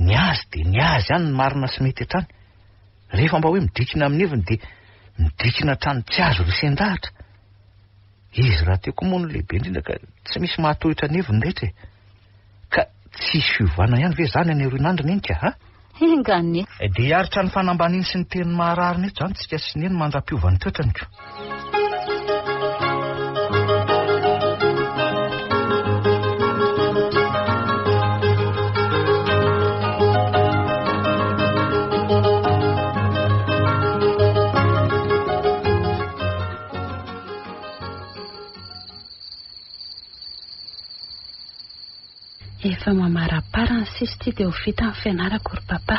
ny azy dia ny azy ihany ny marina sy mety hatrany. Rehefa mba hoe midrikina amin'ny heviny dia midrikina hatrany tsy azo resen-dahatra. Izy rahateo koa moa no lehibe indrindra ka tsy misy mahatohitra ny heviny rehetra e. Ka tsy hisy fiovana ihany ve izany any aoriana any ry Neny ka a? Enga anie. Dia hiaritra ny fanambaniny sy ny teny maharariny eto izany tsika sy Neny mandra-piova ny toetrany ko. Efa mamaraparany sisa ity dia ho vita ny fianarako ry papa.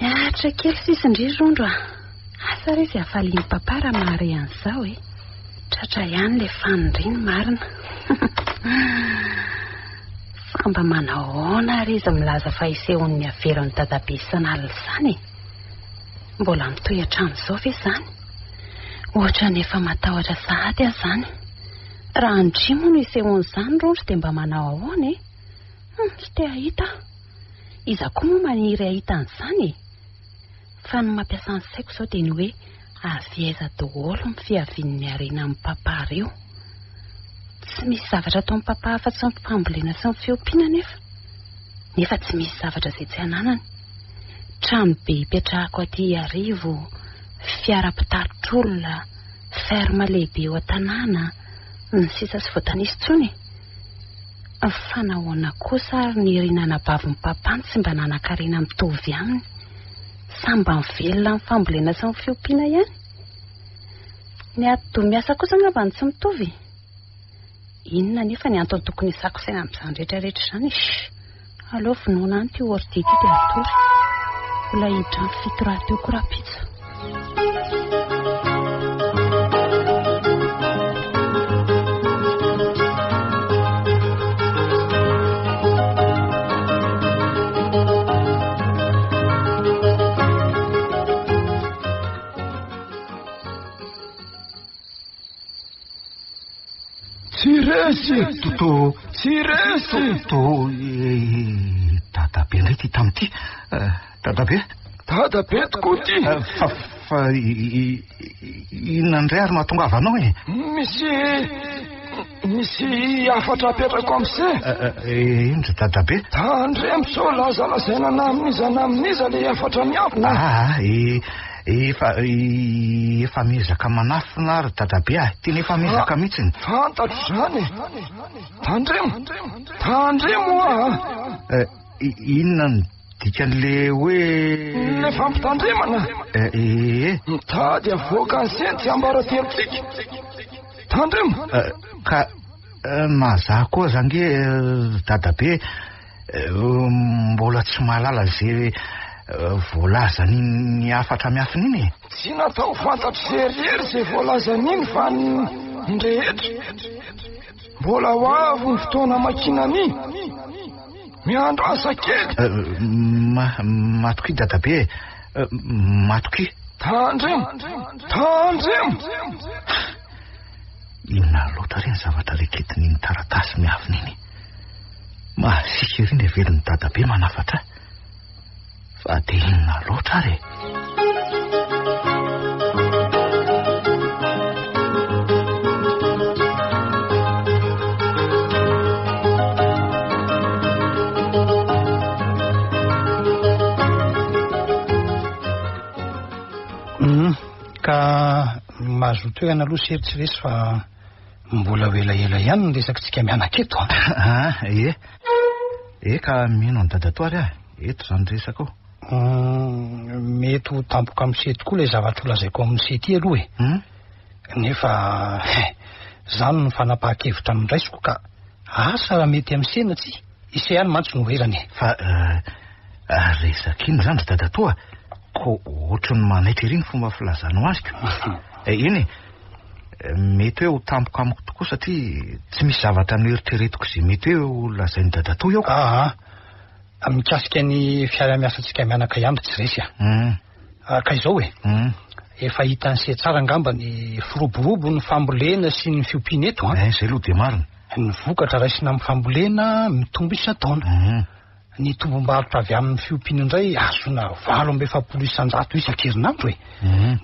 Miaritra kely sisa indry rondro a. Asa re izay hafalian'i papa raha mahare an'izao e. Tratra ihany ilay faniriany marina. Fa mba manao ahoana ary izy milaza fa hisehoan'ny havelon'i dadabe isan'alina izany e? Mbola mitohy hatramin'izao ve izany? Ohatran'ny efa matahotra sahady aho izany. Raha any Dry moa no isehoan'izany Rondro dia mba manao ahoana e? Hum, tsy te hahita aho. Iza koa moa maniry hahita an'izany e? Fa ny mampiasa ny saiko izao dia ny hoe avy aiza daholo ny fiavian'ny harena amin'i Papa ireo? Tsy misy zavatra ataon'i Papa afa-tsy ny fambolena sy ny fiompiana anefa. Nefa tsy misy zavatra izay tsy ananany. Trano be ipetrahako aty Iarivo, fiara mpitaritr'olona, ferme lehibe eo an-tanàna, ny sisa tsy voatanisa intsony e! Fa nahoana kosa ary Nirina anabavin'i Papa no tsy mba nanan-karena mitovy aminy? Samy mba mivelona amin'ny fambolena sy ny fiompiana ihany? Ny atidoha miasa kosa angamba no tsy mitovy e! Inona anefa ny antony tokony hisako saina amin'izany rehetra rehetra izany e? Shh! Aleo vonoina any ity ordi ity dia hatory. Mbola hiditra amin'ny fito rahateo koa rahampitso. Tsy resy! Toto. Tsy resy! Toto, dadabe indray ity tamin'ity. Dadabe? Dadabe tokoa ity. Fa, fa inona indray ary no hahatongavanao e? Misy, misy hafatra apetrako amin'i se. Ino ry dadabe? Tandremo sao lazalazaina na amin'iza na amin'iza ilay hafatra miafina. Ah, Efa efa miezaka manafina ary dadabe ah, tena efa miezaka mihitsy. Fantatro izany e. Tandremo, tandremo hoa. Eh, inona ny dikan'le hoe Le fampitandremana. Eh, eh. Mitady avoaka ny seny tsiambaratelontsika. Tandremo. Eh, ka na za koa aza ange dadabe Mbola tsy mahalala ze voalazan'iny hafatra miafina iny e. Tsy natao fantatry ze irery ze voalazan'iny fa ny rehetra. Mbola ho avy ny fotoana hamakiana an'iny. Miandrasa kely. Matokia dadabe e. Matokia. Tandremo! Tandremo! Inona loatra re ny zavatra reketin'iny taratasy miafina iny? Mahasiaka ery ny heverin'i dadabe manafatra ahy. Fa dia inona loatra ary e? Mahazoa toerana aloha sery tsy resy fa mbola ho elaela ihany ny resakitsika mianaka eto a. Ah, ie. E ka mino an'i dadatoa ary aho, eto izany resaka ao. Hum, mety ho tampoka amin'ny se tokoa ilay zavatra ho lazaiko amin'ny se ity aloha e. Hum? Nefa, izany no fanapahan-kevitra noraisiko ka asa raha mety amin'ny se na tsia. Ise ihany mantsy no erany e. Fa resaka inona izany ry dadatoa? Ko ohatry ny manaitra ery ny fomba filazanao azy ko. Eny e, mety hoe ho tampoka amiko tokoa satria tsy misy zavatra noeritreretiko izay mety hoe ho lazain'i dadatoa eo. Aa, mikasika ny fiaraha-miasantsika mianaka ihany ry tsy resy a. Ka izao e, efa hitan'i se tsara angamba ny firoborobon'ny fambolena sy ny fiompiana eto an. Eh, izay aloha dia marina. Ny vokatra raisina amin'ny fambolena mitombo isan-taona. Ny tombom-barotra avy amin'ny fiompiana indray ahazoana 48% isan-kerinandro e.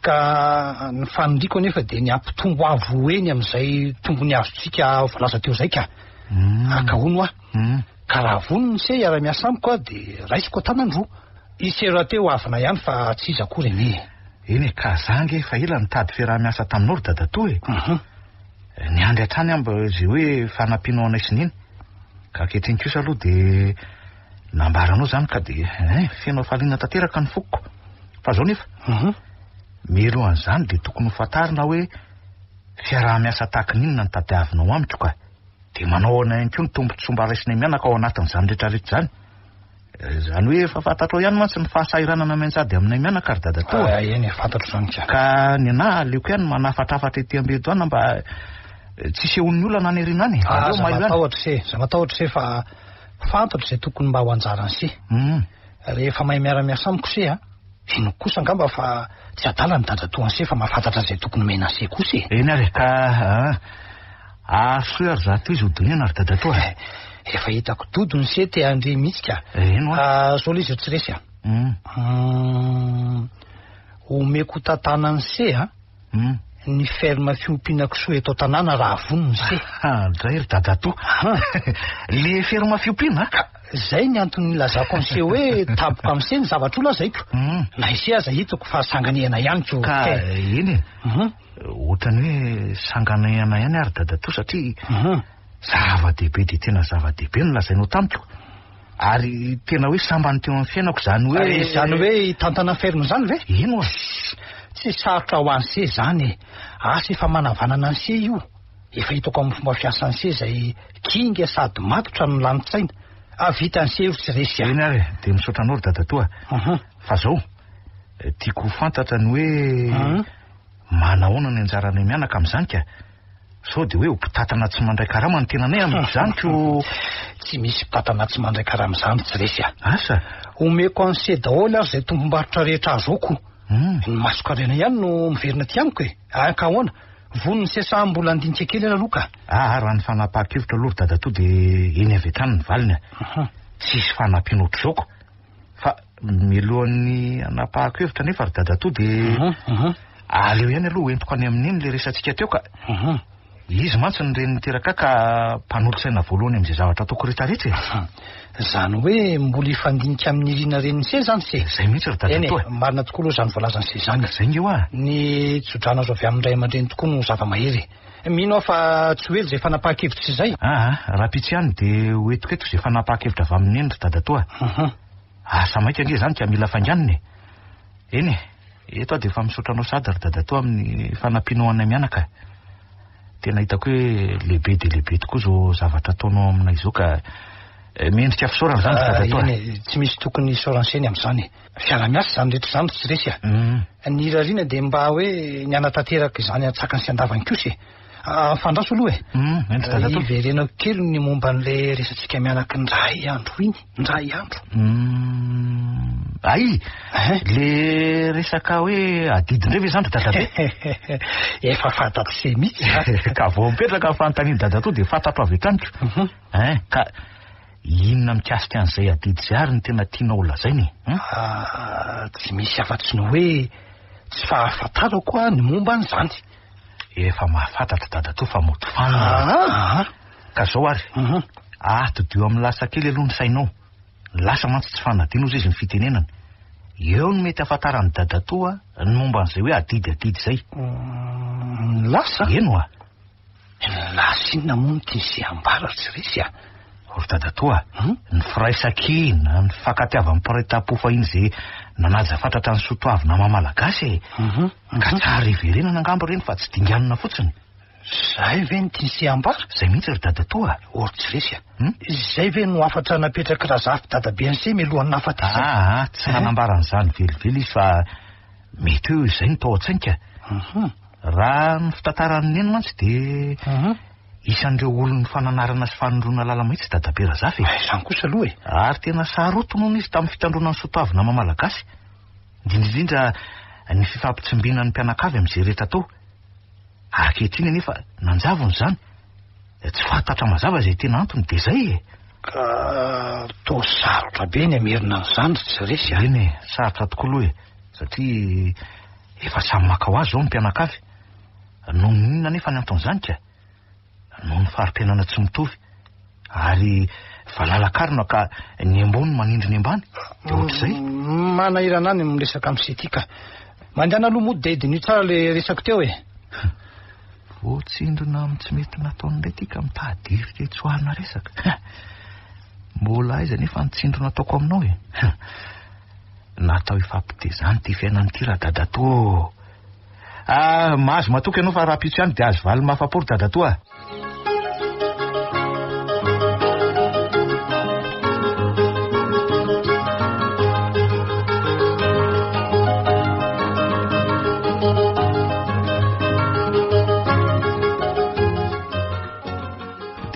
Ka ny faniriako anefa dia ny hampitombo avo heny amin'izay tombony azontsika voalaza teo izay ka. Ka hono hoa. Ka raha vonona ise hiara-miasa amiko aho dia raisiko an-tanan-droa. Ise rahateo havana ihany fa tsy iza akory anie e. Eny e, ka za ange efa ela nitady fiaraha-miasa taminao ry dadatoa e. Niandry hatrany aho mba izay hoe fanampianao anay sy neny. Ka ankehitriny kosa aloha dia nambaranao izany ka dia eh, feno hafaliana tanteraka ny foko. Fa izao nefa, mialohan'izany dia tokony ho fantarina hoe fiaraha-miasa tahaka ny inona no tadiavinao amiko ka. Dia manao ahoana ihany koa ny tombontsoa mba raisinay mianaka ao anatin'izany rehetrarehetra izany? Izany hoe efa fantatrao ihany mantsy ny fahasahiranana mianjady aminay mianaka ry dadatoa. Ah, eny e, fantatro izany ka. Ka ny anahy aleoko ihany manafatrafatra ety am-piandohana mba tsy hisehoan'ny olana any aoriana any. Ah, Aleo aza mailo ihany. matahotra se, aza matahotra se fa fantatro izay tokony mba ho anjaran'i se. Rehefa mahay miara-miasa amiko se a, Inoako kosa angamba fa tsy adala ny dadatoan'i se fa mahafantatra izay tokony omena an'i se kosa e. Eny ary e, ka arosoy ary zato izy ho doniana ry dadatoa e. Efa hitako dodo ny se te handre mihitsy ka. Eny hoa. Zao ilay izy ry tsy resy a. Omeko ho tantanan'i se a. Ny ferme fiompiana kisoa eto an-tanàna raha vonona ise. Dray ry dadatoa. Le ferme fiompiana? Ka zay ny antony nilazako an'ise hoe tampoka amin'ise ny zavatra ho lazaiko. Na ise aza hitako fa sanganehana ihany ko. Ka eny e. Ohatran'ny hoe sanganehana ihany ary dadatoa satria zava-dehibe dia tena zava-dehibe no lazainao tamiko. Ary tena hoe sambany teo amin'ny fiainako izany hoe... Ary izany hoe hitantana ferme izany ve? Eny oa. Tsy sarotra ho an'i se izany e. Asa efa manavanana an'i se io. Efa hitako amin'ny fomba fiasan'i se izay kinga sady matotra no lanin-tsaina. Ah, vitan'i se io tsy resy a. Eny ary e, dia misaotra anao ry dadatoa. Fa zao, tiako ho fantatra ny hoe manahoana ny anjaranay mianaka amin'izany ka. Sao dia hoe ho mpitantana tsy mandray karama ny tenanay amin'izany ko. Tsy misy mpitantana tsy mandray karama izany tsy resy a. Asa. Omeko an'i se daholo ary izay tombom-barotra rehetra azoako. Ny masonkarena ihany no miverina aty amiko e. Ah, ka ahoana? Vonona se sa mbola handinika kely aloha ka? Ah, raha ny fanapahan-kevitra aloha ry dadatoa dia eny avy hatrany ny valiny a. Tsisy fanampiana ohatr'izao ko. Fa mialohan'ny hanapahako hevitra anefa ry dadatoa dia aleo ihany aloha hoentiko any amin'iny ilay resatsika teo ka. Izy mantsy ny reny niteraka ahy ka mpanolotsaina voalohany amin'izay zavatra ataoko rehetrarehetra e. Izany hoe mbola hifandinika amin'i Nirina renin'i Se izany se? Izay mihitsy ry dadatoa. Eny e, marina tokoa aloha izany voalazan'i Se izany. Izay nge hoa. Ny tsodrano azo avy amin'ny ray aman-dreny tokoa no zava-mahery e. Mino aho fa tsy ho ela izay fanapahan-kevitra izay. Aa, rahampitso ihany dia ho entiko eto izay fanapahan-kevitra avy amin'i Neny ry dadatoa. Asa maika ange izany ka mila fainganina e. Eny e, eto aho dia efa misaotra anao sahady ry dadatoa amin'ny fanampianao anay mianaka. Tena hitako hoe lehibe dia lehibe tokoa izao zavatra ataonao aminay izao ka mendrika fisaorana izany ry dadatoa. Eny e, tsy misy tokony hisaoran'i Seny amin'izany e. Fiaraha-miasa izany rehetra izany ry tsy resy a. Ny irariana dia mba hoe ny hanatanteraka izany an-tsakany sy an-davany kosa e. Fandraso aloha e. Eny ry dadatoa. Hiverenako kely ny momba an'ilay resatsika mianaka indray andro iny, indray andro. Ay! Le resaka hoe adidy indray ve izany ry dadabe? Efa fantatro se mihitsy a. Ka vao mipetraka ny fanontanian'i dadatoa dia fantatro avy hatrany ko. Hein, ka inona mikasika an'izay adidy izay ary no tena tianao ho lazaina e? Ah, tsy misy afa-tsy ny hoe tsy fahafantarako aho ny momba an'izany. Efa mahafantatra dadatoa fa mody fanina. Ah! Ka zao ary, atodio amin'ny lasa kely aloha ny sainao. Ny lasa mantsy tsy fanadino hozy izy ny fitenenana. Eo no mety ahafantaran'i dadatoa ny momba an'izay hoe adidy adidy izay. Ny lasa? Eny oa. Ny lasa inona moa no tian'i se ambara ry tsy resy a? Ry dadatoa, ny firaisankina, ny fifankatiavan'ny mpiray tampo fahiny izay nanaja fatratra ny soa toavina maha malagasy e. Ka tsara hiverenana angamba ireny fa tsy dinganina fotsiny. Izay ve no tian'i se ambara? Izay mihitsy ry dadatoa a. O ry tsy resy a. Izay ve no hafatra napetrak'i Razafy dadabe an'i se mialohan'ny nahafatesany? Aa, tsy nanambara an'izany velively izy fa mety hoe izay no tao an-tsainy ka. Raha ny fitantaran'i Neny mantsy dia isan'ireo olon'ny fananarana sy fanondroana lala-mahitsy Dadabe Razafy e. Izany kosa aloha e. Ary tena sarotiny hono izy tamin'ny fitandroana ny soatoavina maha malagasy. Indrindra indrindra ny fifampitsimbinan'ny mpianakavy amin'izay rehetra atao. Ankehitriny anefa nanjavona izany. Tsy fantatra mazava izay tena antony dia izay e. Ka toa sarotra be ny hamerina an'izany ry tsy resy a. Eny e, sarotra tokoa aloha e. Satria efa samy maka ho azy izao ny mpianakavy. Noho ny inona anefa ny anton'izany ka? Noho ny fari-piainana tsy mitovy. Ary valala-karona ka ny ambony manindry ny ambany. Dia ohatr'izay. Manahirana ahy ny miresaka amin'i Sety ka. Mandehana aloha mody dia diniho tsara ilay resako teo e. Voatsindrona amin'ny tsy mety nataony indray ity ka mitady hirika hitsoahana resaka. Mbola aiza anefa ny tsindrona ataoko aminao e? Natao hifampitezana ity fiainana ity raha dadatoa ô. Ah, mahazo matoky ianao fa rahampitso ihany dia azo valiny mahafa-po ry dadatoa a.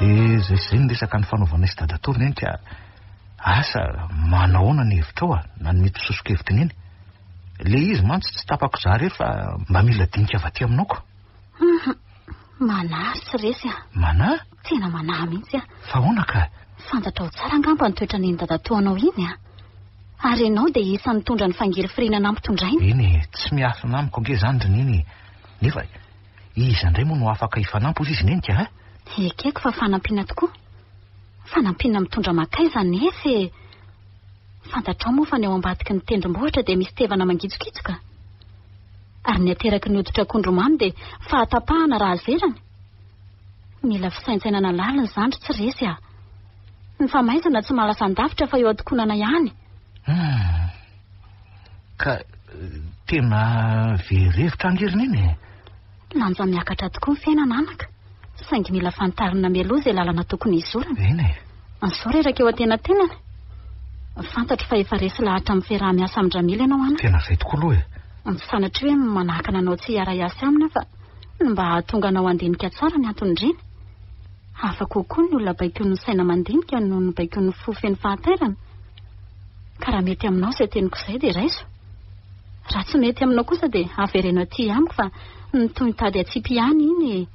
Dia izay sy izay ny resaka nifanaovanay sy dadatoa ry neny ka Asa manahoana ny hevitrao a, na ny mety ho soso-kevitry neny? Le izy mantsy tsy tapako za rery fa mba mila dinika avy aty aminao ko. Hum, manahy tsy resy a. Manahy? Tena manahy mihitsy aho. Fa ahoana ka? Fantatrao tsara angamba ny toetran'iny dadatoanao iny a. Ary ianao dia isan'ny nitondra ny fangirifiriana nampitondrainy. Eny e, tsy miafina amiko ange izany ry neny e. Nefa iza indray moa no afaka hifanampy hozy izy neny ka a? Ekeko fa fanampiana tokoa. Fanampiana mitondra mankaiza anefa e! Fantatrao moa fa ny ao ambadiky ny tendrombohitra dia misy tevana mangitsokitsoka? Ary ny ateraky ny hoditra akondro mamy dia fahatapahana raha azerany? Mila fisaintsainana lalina izany ry tsy resy a! Ny famaizana tsy mahalasan-davitra fa eo an-tokonana ihany. Hum. Ka tena very hevitra ange ry Neny e! Lanja miakatra tokoa ny fiainana anaka, saingy mila fantarina mialoha izay lalana tokony hizorana. Eny e. Sao reraka eo antenatenany. Fantatro fa efa resy lahatra amin'ny fiaraha-miasa amin-dRamily ianao anaka. Tena izay tokoa aloha e. Tsy sanatria hoe manakana anao tsy hiara-hiasa aminy aho fa ny mba hahatonga anao handinika tsara ny anton'ireny. Hafa kokoa ny olona baikoin'ny saina mandinika noho ny baikoin'ny fo feno fahatairana. Ka raha mety aminao izay teniko izay dia raiso. Raha tsy mety aminao kosa dia avereno aty amiko fa ny toy ny tady atsipy ihany iny e.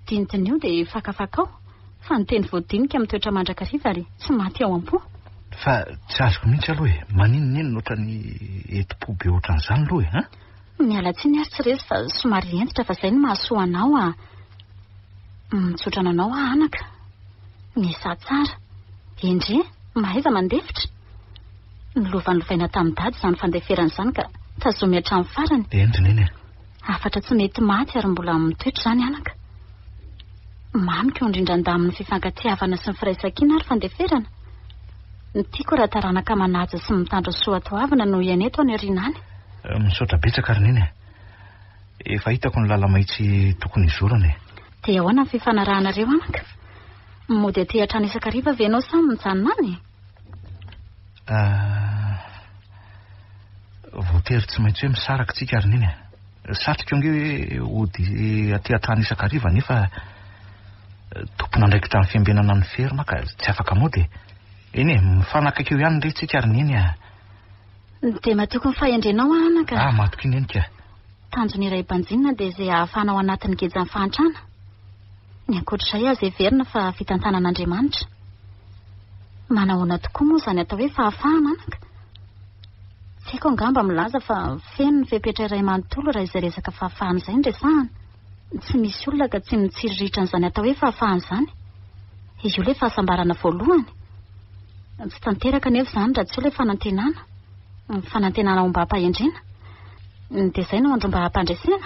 Dinidiniho dia fakafakao fa ny teny voadinika mitoetra mandrakariva ary tsy maty ao am-po. Fa tsy azoko mihitsy aloha e, maninona iny no ohatran'ny enti-po be ohatran'izany aloha e, an? Miala tsiny ary tsy resy fa somary hentitra fa izay no mahasoa anao a. Mitsotra anao aho anaka. Misaha tsara. Endre, mahaiza mandefitra. Ny lova nolovaina tamin'i Dada izany fandeferana izany ka tazomy hatramin'ny farany. Eny ry Neny a. Hafatra tsy mety maty ary mbola mitoetra izany anaka. Mamiko indrindra andamin'ny fifankatiavana sy ny firaisankina ary fandeferana. Ny tiako raha taranaka manaja sy mitandro ny soatoavina no hiaina eto any aoriana any. Misaotra betsaka ry Neny a. Efa hitako ny lala-mahitsy tokony hizorana e. Dia ahoana ny fifanarahanareo anaka? Mody aty hatrany isan-kariva ve ianao sa mijanona any? Ah, voatery tsy maintsy hoe misaraka tsika ry Neny a. Satriko ange hoe hody aty hatrany isan-kariva nefa tompon'andraikitra amin'ny fiambenana ny ferme ka tsy afaka mody e. Eny e, mifanakaiky eo ihany re tsika ry Neny a. Dia matoky ny fahendrenao aho anaka. Ah, matoky Neny ka. Tanjona iray banjinina dia izay ahafahana ao anatin'ny gejan'ny fahantrana. Ny ankoatr'izay aza heverina fa fitantanan'Andriamanitra. Manahoana tokoa moa izany atao hoe fahafahana anaka? Tsy haiko angamba milaza fa feno ny fepetra iray manontolo raha izay resaka fahafahana izay no resahana. Tsy misy olona ka tsy mitsiriritra an'izany atao hoe fahafahana izany. Io ilay fahasambarana voalohany. Tsy tanteraka anefa izany raha tsy eo ilay fanantenana. Ny fanantenana ombam-pahendrena. Dia izay no andrombaham-pandresena.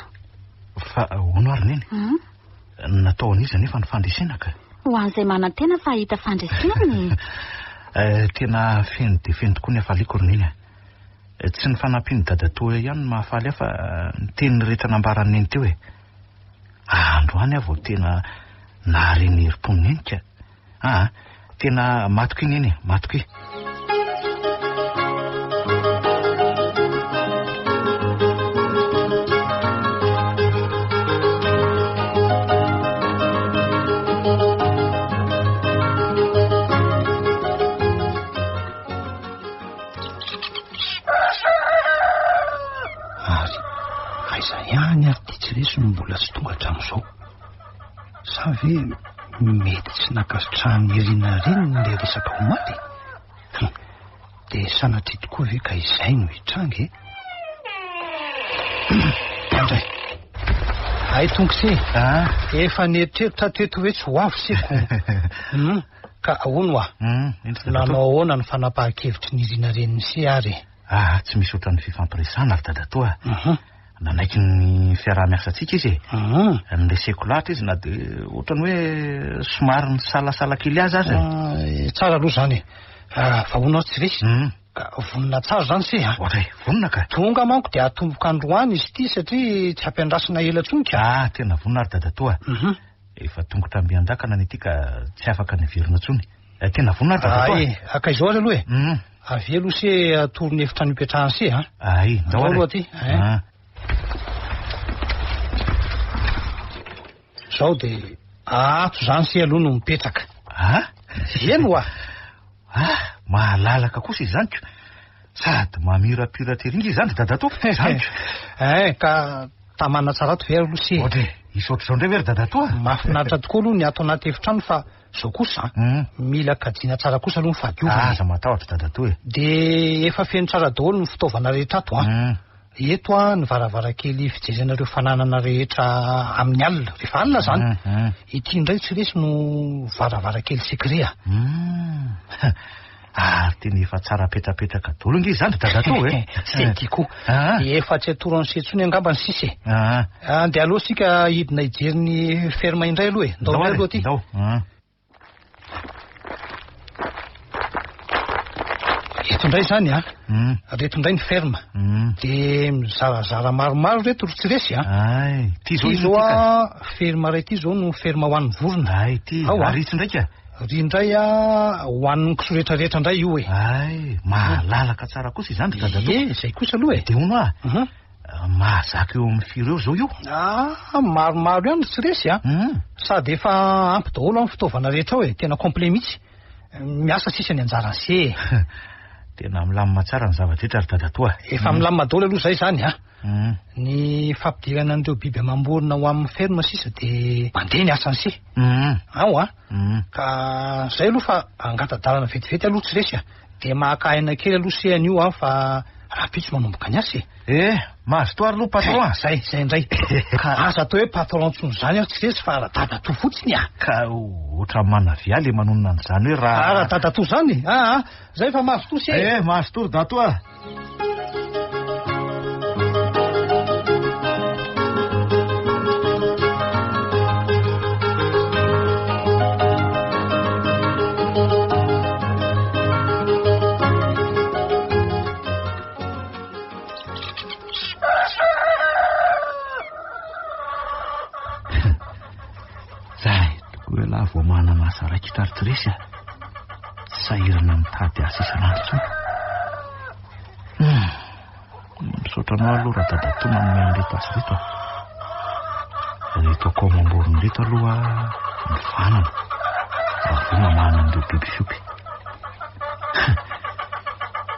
Fa hono ary neny? Hmm? Natao an'iza nefa ny fandresena ka? Ho an'izay manantena fa hahita fandresena e. Eh, tena feno dia feno tokoa ny hafaliako ry neny a. Eh, tsy ny fanampian'i dadatoa ihany no mahafaly ahy fa ny teny rehetra nambaran'i neny teo e. Androany aho vao tena nahare ny herim-pon'i neny ka. Aa, tena matoky neny e, matoky. Ary aiza ihany ary ity tsy resy no mbola tsy tonga hatramin'izao? Sa ve mety tsy nankasitrahan'i Irina reniny ilay resaka omaly e? Hum, dia sanatria tokoa ve ka izay no hitranga e? Andray. Hay tonga se. Ah. Efa nieritreritra teto hoe tsy ho avy se ko. Hum, ka ahoana hoa? Hum, Nanao ahoana ny fanapahan-kevitry ny Irina reniny se ary e? Ah, tsy misy ohatran'ny fifampiresahana ry dadatoa. Mhm. Nanaiky ny fiaraha-miasantsika izy e. Mhm. Nireseko lahatra izy na dia ohatran'ny hoe somary nisalasala kely azy aza e. Ah, tsara aloha izany e. Ah, fa hono aho tsy resy. Mm. Ka vonona tsara izany se a. Ohatra e, vonona ka. Tonga manko dia atomboka androany izy ity satria tsy ampiandrasina ela intsony ka. Ah, tena vonona ary dadatoa. Mhm. Efa tongotra mby an-dakana ny aty ka tsy afaka niverina intsony. Eh, tena vonona ary dadatoa. Ay, aka izao ary aloha e. Mm. Avy aloha se atoro ny efitrano ipetrahany se a. Ay, ndao Ndao ary. aloha aty, eh. Ah. Zao dia ato izany se aloha no mipetraka. Ah? Eny hoa. Ah, mahalalaka kosa izany ko. Sady mamirapiratra ery nge izany ry dadatoa. Izany ko. Eh, ka tamana tsara ato ve aloha se? Ohatra e, hisy ohatr'izao indray ve ry dadatoa? Mahafinaritra tokoa aloha ny ato anaty efitrano fa zao kosa an, mila kajiana tsara kosa aloha ny fahadiovana. Aza matahotra dadatoa e. Dia efa feno tsara daholo ny fitaovana rehetra ato an. Eto an, ny varavarankely fijerena ireo fananana rehetra amin'ny alina, rehefa alina izany. Ity indray tsy resy no varavarankely secret a. Ary tena efa tsara petrapetraka daholo ange izany ry dadatoa e. C'est dit koa. Ah. Efa tsy atoro an'i Setsony angamba ny sisa e. Ah. Ah, Dia aleo isika hidina hijery ny ferme indray aloha e. Ndao Ndao indray ary, aloha aty. ndao. Ah. Eto indray izany a. Mm. Reto indray ny ferme. Mm. Dia mizarazara maromaro reto ry tsy resy a. Ay, ty zao Ty ino zao ty ka? a, ferme iray ty zao no ferme ho an'ny vorona. Ay, ty. Ao a. Ary itsy ndraika? Ry indray a, ho an'ny kisoa rehetrarehetra indray io e. Ay, mahalalaka tsara kosa izany ry dadatoa. Ie, izay kosa aloha e. Dia hono ah, Mhm. mahazaka eo amin'ny firy eo zao io? Ah, maromaro ihany ry tsy resy a. Mm. Sady efa ampy daholo amin'ny fitaovana rehetra ao e, tena complet mihitsy. Miasa sisa ny anjaran'ny se e. Tena milamina tsara ny zava-drehetra ry dadatoa. Efa milamina daholo aloha izay izany a. Mm. Ny fampidirana an'ireo biby amam-borona ho amin'ny ferme sisa dia mandeha ny asan'ny se. Mm. Ao a. Mm. Ka zay aloha fa angata-dalana vetivety aloha tsy resy a. Dia maka aina kely aloha se anio a fa rahampitso manomboka ny asa e. Eh, mazotoa ary aloha patron a. Zay, zay indray. Ka aza atao hoe patron intsony izany aho tsy resy fa ra-dadatoa fotsiny a. Ka ohatra manavia le manonona an'izany hoe raha... Ah, ra-dadatoa izany? Ah, ah, zay fa mazotoa se. Eh, mazotoa ry dadatoa. Zay tokoa ialahy vao manana asa raikitra ary tsy resy a. Tsy sahirana mitady asa isan'andro intsony. Hmm. Misaotra anao aloha raha dadatoa manome an'ireto asa ireto a. Ireto akoho amam-borona ireto aloha ny vanana. Avy eo mamahana an'ireo biby fiompy.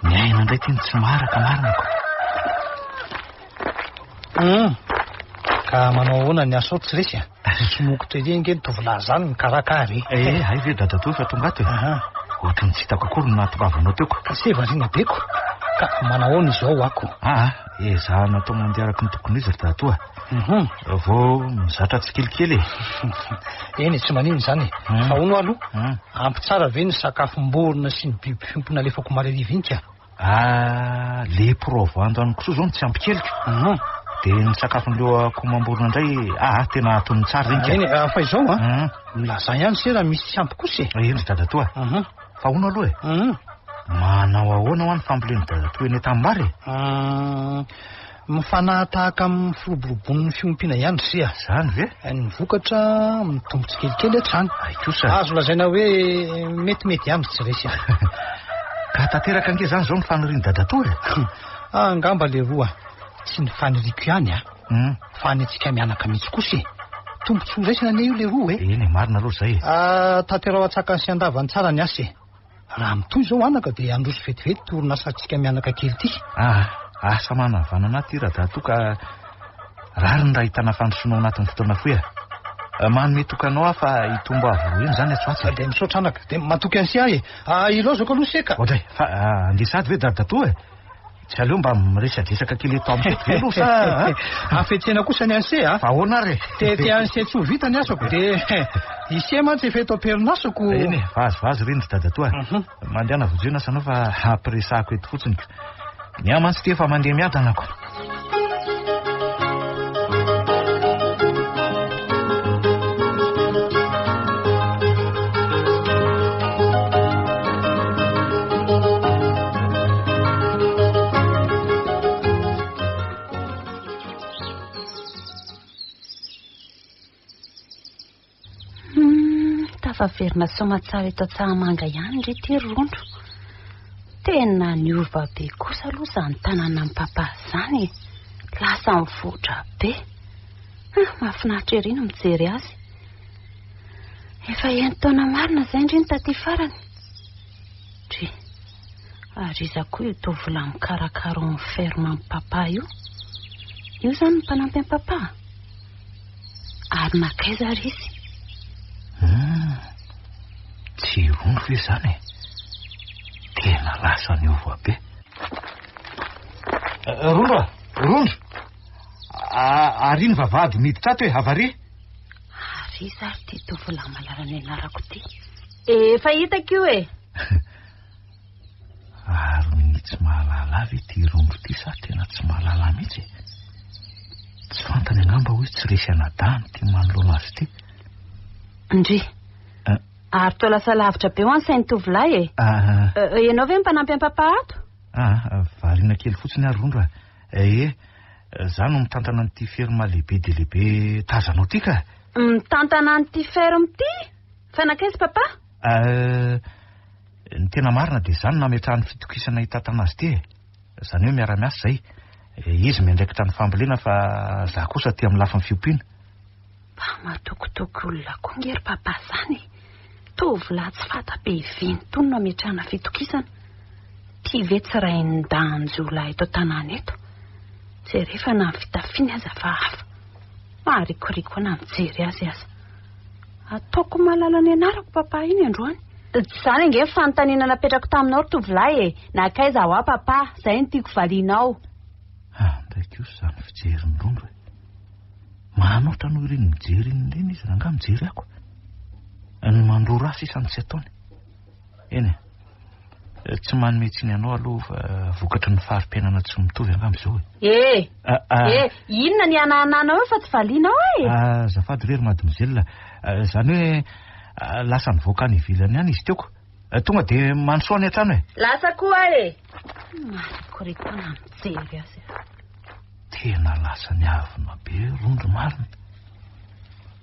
Ny aina indray ity no tsy maharaka marina ko. Hmm. Ka manao ahoana ny asa ao tsy resy a? Somokotra ery ange ny tovolahy izany mikarakara e. Eh, hay ve dadatoa efa tonga ato e. Aha. Ohatran'ny tsy hitako akory no nahatongavanao teo ko. Ka se variana be ko. Ka manao ahoana izao ako? Ah, ezahana atao mandeha araka ny tokony ho izy ry dadatoa. Mhm. Vao mizatra tsikelikely e. Eny e, tsy maninona izany e. Hmm. Fa hono aloha, Hmm. ampy tsara ve ny sakafom-borona sy ny biby fiompy nalefako omaly hariva iny ka? Ah, le provando an'ny kisoa zao no tsy ampy keliko. Dia ny sakafon'ireo akoho mamborona indray, ah, tena atonony tsara ireny ka. Eny e, fa izao an, milazà ihany se raha misy tsy ampy kosa e. Eny ry dadatoa. Fa hono aloha e, manao ahoana hoa ny fambolen'i dadatoa eny an-tanimbary e? Mifanahatahaka amin'ny firoborobon'ny fiompiana ihany ry se a. Izany ve? Ny vokatra mitombo tsikelikely hatrany. Hay kosa. Azo lazaina hoe metimety ihany ry tsy resy a. Ka tanteraka ange izany izao ny fanirian'i dadatoa e. Angamba leroa tsy ny faniriako ihany a. Fa ny antsika mianaka mihitsy kosa e. Tombontsoa iraisana anie io leroa e. Eny e, marina aloha izay e. Tanteraho an-tsakany sy an-davany tsara ny asa e. Raha mitohy izao anaka dia handroso vetivety ity orinasantsika mianaka kely ity. Ah, asa manavanana ahy ity Radatoa ka rariny raha ahitana fandrosoana ao anatin'ny fotoana fohy e. Manome toky anao aho fa hitombo avo roa heny izany atsy ho atsy e. Dia misaotra anaka, dia matoky an'i se aho e. Ah, ilaozako aloha se ka. Oadray, fa andeha sahady ve Dadatoa e? Tsy aleo mba miresadresaka kely eto amiko eto ve aloha sa a? Hafetsena kosa ny an'se a! Fa ahoana ary e? Te te an'se tsy ho vita ny asako dia ise mantsy efa eto am-perinasako. Eny e, vazivazy ireny ry dadatoa a! Mandehana vonjeo ny asanao fa hampiresahako eto fotsiny ko. Ny ahy mantsy ity efa mandeha miadana ko. Tafaverina soamatsara eto Antsahamanga ihany re ity ry Rondro. Tena niova be kosa aloha izany tanànan'i Papa izany e. Lasa mivoatra be. Ah, mahafinaritra ery ny mijery azy. Efa enin-taona marina izay ndry ny taty farany. Dry. Ary iza koa io tovolahy mikarakara ao amin'ny ferme an'i Papa io? Io izany ny mpanampy an'i Papa? Ary nankaiza ary izy? Hum, tsy irony ve izany e? Tena lasa niova be. Rondro a! Rondro! Ary iny vavahady miditra ato e, avaria! Ary iza ary ity tovolahy malala nianarako ity? Efa hitako io e! Ary minia tsy mahalala ve ity rondro ity sa tena tsy mahalala mihitsy e? Tsy fantany angamba hoe tsy resy anadahiny ity manoloana azy ity. Ndry. Ary toa lasa lavitra be ho any sain'ny tovolahy e. Ianao ve mpanampy an'i papa ato? Ah, variana kely fotsiny aho rondro a. Eh, za no mitantana an'ity ferme lehibe dia lehibe tazanao ity ka. Mitantana an'ity ferme ity? Fa nankaiza papa? Eh, ny tena marina dia za no nametrahany fitokisana hitantana azy ity e. Izany hoe miara-miasa izay. Izy miandraikitra ny fambolena fa za kosa aty amin'ny lafiny fiompiana. Mba matokitoky olona koa nge ry papa zany e! Tovolahy tsy fanta-be viny tony no ametrahana fitokisana. Ty ve tsy rain-dahin-jiolahy eto an-tanàna eto? Jereo fa na ny fitafiany aza fa hafa. Maharikoriko ahy na mijery azy aza. Ataoko mahalala ny anarako papa iny androany. Tsy izany ange ny fanontaniana napetrako taminao ry tovolahy e! Nankaiza hoa papa? Izay no tiako valianao. Andray kosa izany fijerin'i Rondro e! Manoatra noho ireny mijery iny ireny izy rangahy mijery ako. Ny mandrora ahy sisa no tsy ataony. Eny e, tsy manome tsiny anao aloha fa vokatry ny fari-piainana tsy mitovy angamba izao e. E! E! Inona ny hanahananao eo fa tsy valianao e? Azafady re ry mademoiselle, izany hoe lasa nivoaka any ivelany any izy teo ko. Tonga dia mandrosoa any an-trano e. Lasa koa aho e! Marikoriko na mijery azy. Tena lasa niavona be rondro marina.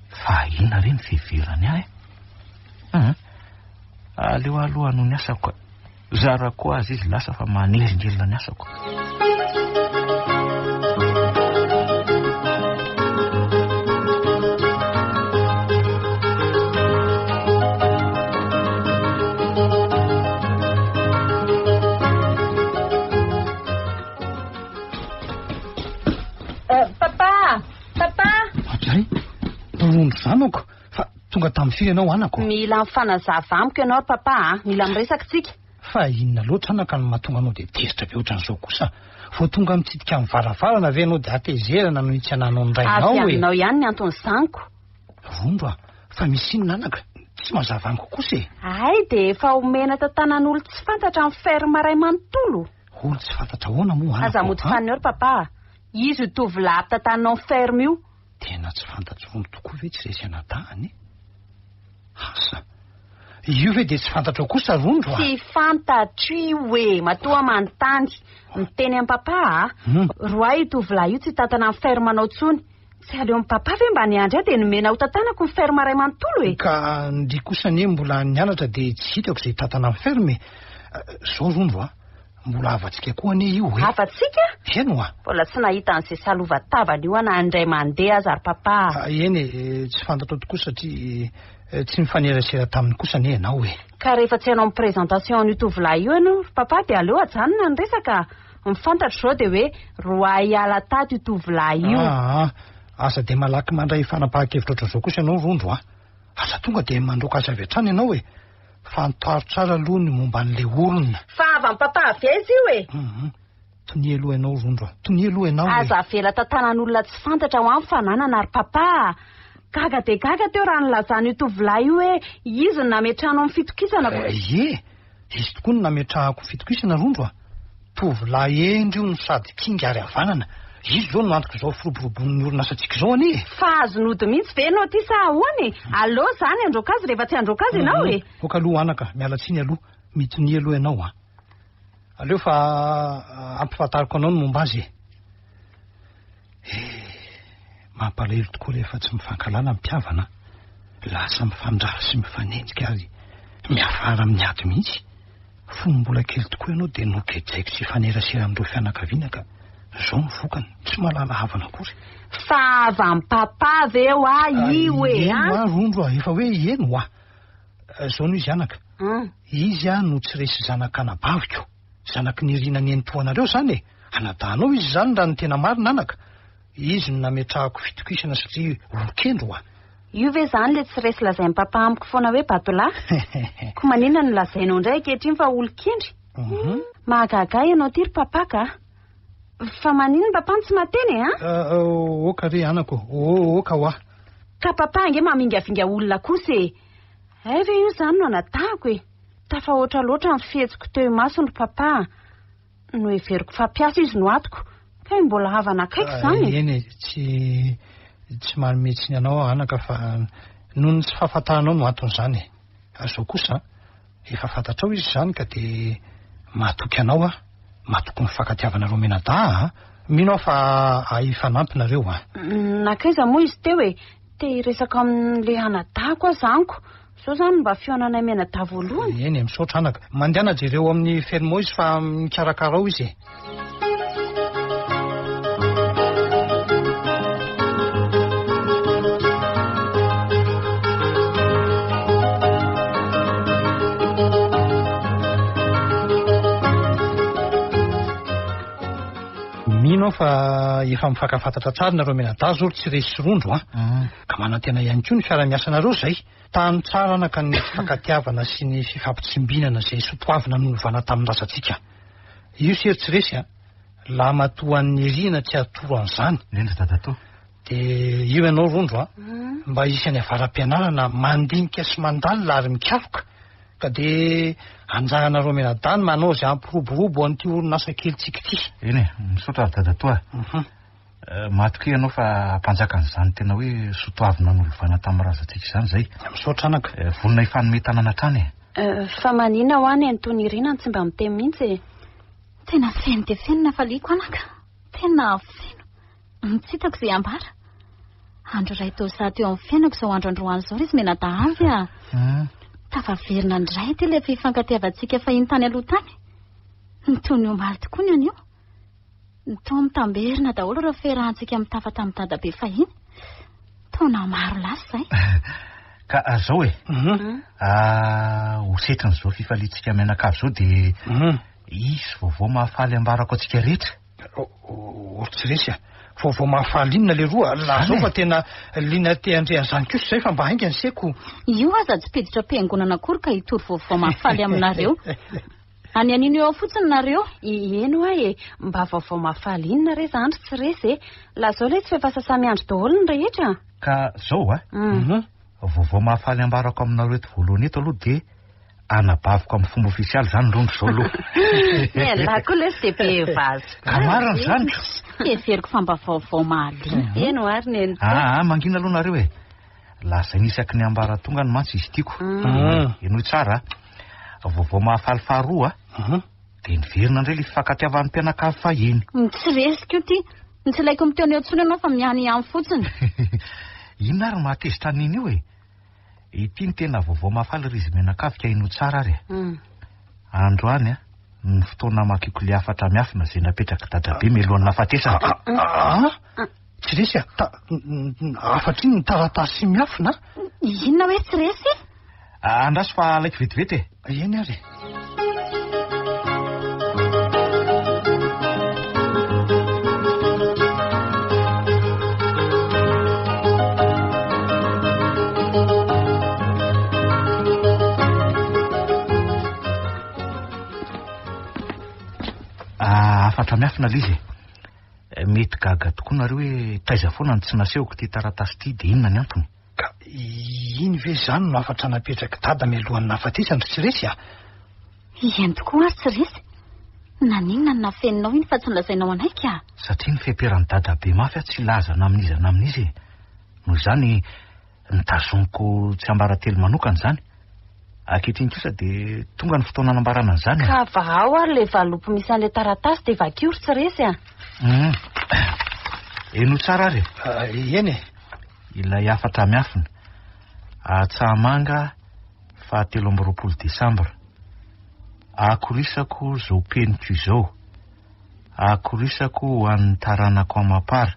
Fa inona re ny fiheverany ahy? Hum. Aleo aloha hanohy ny asako ka. Zarako azy izy lasa fa manelingelina ny asako. Papa! Papa! Ohatray, rondro zanako, fa tonga tamin'ny firy ianao anako? Mila mifanazava amiko ianao ry papa a! Mila miresaka tsika. Fa inona loatra anaka no mahatonga anao dia tezitra be ohatran'izao kosa? Vao tonga mitsidika amin'ny varavarana ve ianao dia hatezerana no hitsenanao ny rainao e? Avy aminao ihany ny anton'izanyko. Rondro a! Fa misy inona anaka? Tsy mazava amiko kosa e! Hay dia efa omena tantanan'olon-tsy fantatra ny ferme iray manontolo. Olo tsy fantatra ahoana moa anako? Aza mody fanina eo ry papa a. Izy io tovolahy ampitantanao ferme io. Tena tsy fantatry Rondro tokoa ve tsy resy anadahiny e? Asa. Io ve dia tsy fantatrao kosa Rondro a? Tsy fantatro io e! Matoa manontany. Miteny amin'i papa a! Hmm. Roahy io tovolahy io tsy hitantana ny ferme anao intsony. Tsy aleon'i papa ve mba niandry ahy dia nomena ho tantanako ny ferme iray manontolo e? Ka ndry kosa anie mbola nianatra dia tsy hitako izay hitantana ny ferme e. Zao Rondro a! Mbola havantsika koa anie io e! Havantsika? Eny oa! Mbola tsy nahita an'izay salovan-tavany io aho na indray mandeha aza ry papa a! Eny e, tsy fantatrao tokoa satria tsy nifanerasera taminy kosa anie ianao e! Ka rehefa tsy hanao ny présentation an'io tovolahy io ianao ry papa dia aleo ajanona ny resaka a! Ny fantatro izao dia hoe roahy hiala tato io tovolahy io. Aa, aza dia malaky mandray fanapahan-kevitra ohatran'izao kosa ianao Rondro a! Aza tonga dia mandroaka azy avy hatrany ianao e! Fantaro tsara aloha ny momba an'ilay olona. Fa havan'i papa avy aiza io e? Hum, tonia aloha ianao Rondro a! Tonia aloha ianao e! Aza avela tantanan'olona tsy fantatra ho any fananana ry papa a! Gaga dia gaga teo raha nilazan'io tovolahy io hoe izy no nametrahanao ny fitokisana ko. Ie! Izy tokoa no nametrahako fitokisana Rondro a! Tovolahy hendry io no sady kinga ary havanana. Izy izao no antok'izao firoborobon'ny orinasantsika izao anie e! Fa azon'ody mihitsy ve ianao ity sa ahoana e? Aleo izany handroaka azy rehefa tsy handroaka azy ianao e! Aoka aloha anaka, miala tsiny aloha. Mitonia aloha ianao a! Aleo fa ampifantariko anao ny momba azy e! Eh, mampalahelo tokoa rehefa tsy mifankahalala ny mpihavana an! Lasa mifandrafy sy mifanenjika ary miafara amin'ny ady mihitsy. Fony mbola kely tokoa ianao dia nogejaiko tsy hifanerasera amin'ireo fianakaviana ka izao ny vokany, tsy mahalala havana akory. Fa havan'i papa ve hoa io e Eny an? hoa Rondro a, efa hoe eny hoa. Izao no izy anaka, izy no tsy resy zanak'anabaviko. Zanaky Nirina nenitoanareo izany e! Anadahinao izy izany raha ny tena marina anaka! Izy no nametrahako fitokisana satria olon-kendry hoa! Io ve izany ilay tsy resy lazain'i papa amiko foana hoe batolahy? Koa maninona no lazainao indray ankehitriny fa olon-kendry? Mahagaga ahy ianao ity ry papa ka! Fa maninona papa no tsy mahateny e an? Oka re anako ô, oka hoa! Ka papa ange mamingavinga olona kosa e! Hay ve io izany no anadahako e! Tafahoatra loatra ny fihetsiko teo imasony ry papa a! Noheveriko fa mpiasa izy no atoko, kay mbola havana akaiky izany e! Eny e, tsy tsy manome tsiny anao aho anaka fa noho ny tsy fahafantaranao no anton'izany e! Ary izao kosa an, efa fantatrao izy izany ka dia matoky anao aho, matoky ny fifankatiavanareo mianadahy an! Mino aho fa hahay hifanampy nareo an! Nankaiza moa izy teo e? Te hiresaka amin'ilay anadahiko aho izany ko! Zao zany mba fihaonanay mianadahy voalohany. Eny e, misaotra anaka. Mandehana jereo amin'ny ferme izy fa mikarakara ao izy e. Mino aho fa efa mifankafantatra tsara nareo mianadahy zao ry Tsiresy sy Rondro a. Ka manantena ihany koa ny fiara-miasanareo izay. Tano tsara anaka ny fifankatiavana sy ny fifampitsimbinana izay sotoavina nolovana tamin'ny razantsika. Io sy ry Tsiresy a, lahimatoan'i Nirina tsy atoro an'izany. Eny ry dadatoa. Dia io ianao Rondro a, mba hisy any avara-pianarana mandinika sy mandalina ary mikaroka, ka dia anjaranareo mianadahy ny manao izay hampiroborobo an'ity orinasa kelintsika ity. Eny e, misaotra ry dadatoa a. Matokia ianao fa hampanjaka an'izany tena hoe soatoavina nolovana tamin'ny razantsika izany izay. Misaotra anaka. Vonona hifanome tanana hatrany e. Fa manina hoa nenitoa Nirina no tsy mba miteny mihitsy e? Tena feno dia feno ny hafaliako anaka. Tena feno. Tsy hitako izay hambara. Andro iray toa izaho teo amin'ny fiainako izao andro androany izao ry izy mianadahy a. Tafaverina indray ity ilay fifankatiavantsika fahiny tany aloha tany. Ny toy ny omaly tokoa ny anio. Toa mitamberina daholo ireo fiarahantsika mitafa tamin'i dadabe fahiny. Taona maro lasa izay. Ka zao e. Ho setrin'izao fifaliantsika mianakavy izao dia hisy vaovao mahafaly ambarako antsika rehetra. Or tsy resy a. Vaovao mahafaly inona leroa? Lazao fa tena liana te handre an'izany kosa izay fa mba haingana seko. Io aza tsy mpiditra am-piangonana akory ka hitory vaovao mahafaly aminareo. Any anino eo fotsiny nareo. Eny hoa e, mba vaovao mahafaly inona re zany ry tsy resy e? Lazao letsy fa efa sasa-miandry daholo ny rehetra a! Ka zao a, vaovao mahafaly ambarako aminareo eto voalohany eto aloha dia. Anabaviko amin'ny fomba ofisialy izany Rondro izao aloha. Ialahy koa lesy dia be vazo. Ka marina izany ko. Heveriko fa mba vaovao mahaliana. Eny ho ary nenitoa. Aa, mangina aloha nareo e. Lazaina isaky ny ambaratongany mantsy izy tiako. Henoy tsara a. Vaovao mahafaly faharoa a. Dia niverina indray ilay fifankatiavan'ny mpianakavy fahiny. Tsy resiko io ty. Tsy ilaiko miteny eo intsony ianao fa miany ihany fotsiny. Inona ary no mahatezitra an'iny io e? Ity no tena vaovao mahafaly ry izy mianakavy ka henoy tsara ary e. Androany a, ny fotoana namakiako ilay hafatra miafina izay napetrak'i dadabe mialohan'ny nahafatesany. Aa! Tsy resy a! Ta, hafatra iny ny taratasy miafina a! Inona hoe tsy resy? Andraso fa alaiko vetivety e. Eny ary e. Ah, hafatra miafina ilay izy e. Mety gaga tokoa nareo hoe taiza foana no tsy nasehoko ity taratasy ity dia inona ny antony? Ka iny ve izany no hafatra napetrak'i Dada mialohan'ny nahafatesany ry Tsiresy a? Eny tokoa ary Tsiresy. Naninona no nafeninao iny fa tsy nolazainao anay ka? Satria nifeperan'i Dada be mafy aho tsy hilaza na amin'iza na amin'iza e. Noho izany, notazomiko tsiambaratelo manokana izany. Ankehitriny kosa dia tonga ny fotoana hanambarana an'izany e. Ka vahao ary ilay valopy misy an'ilay taratasy dia vakio ry Tsiresy a. Hum. Henoy tsara ary e. Eny e. Ilay hafatra miafina. Atsahamanga faha 23 desambra. Akorisako izao peniko izao. Akorisako ho an'ny taranako amam-para.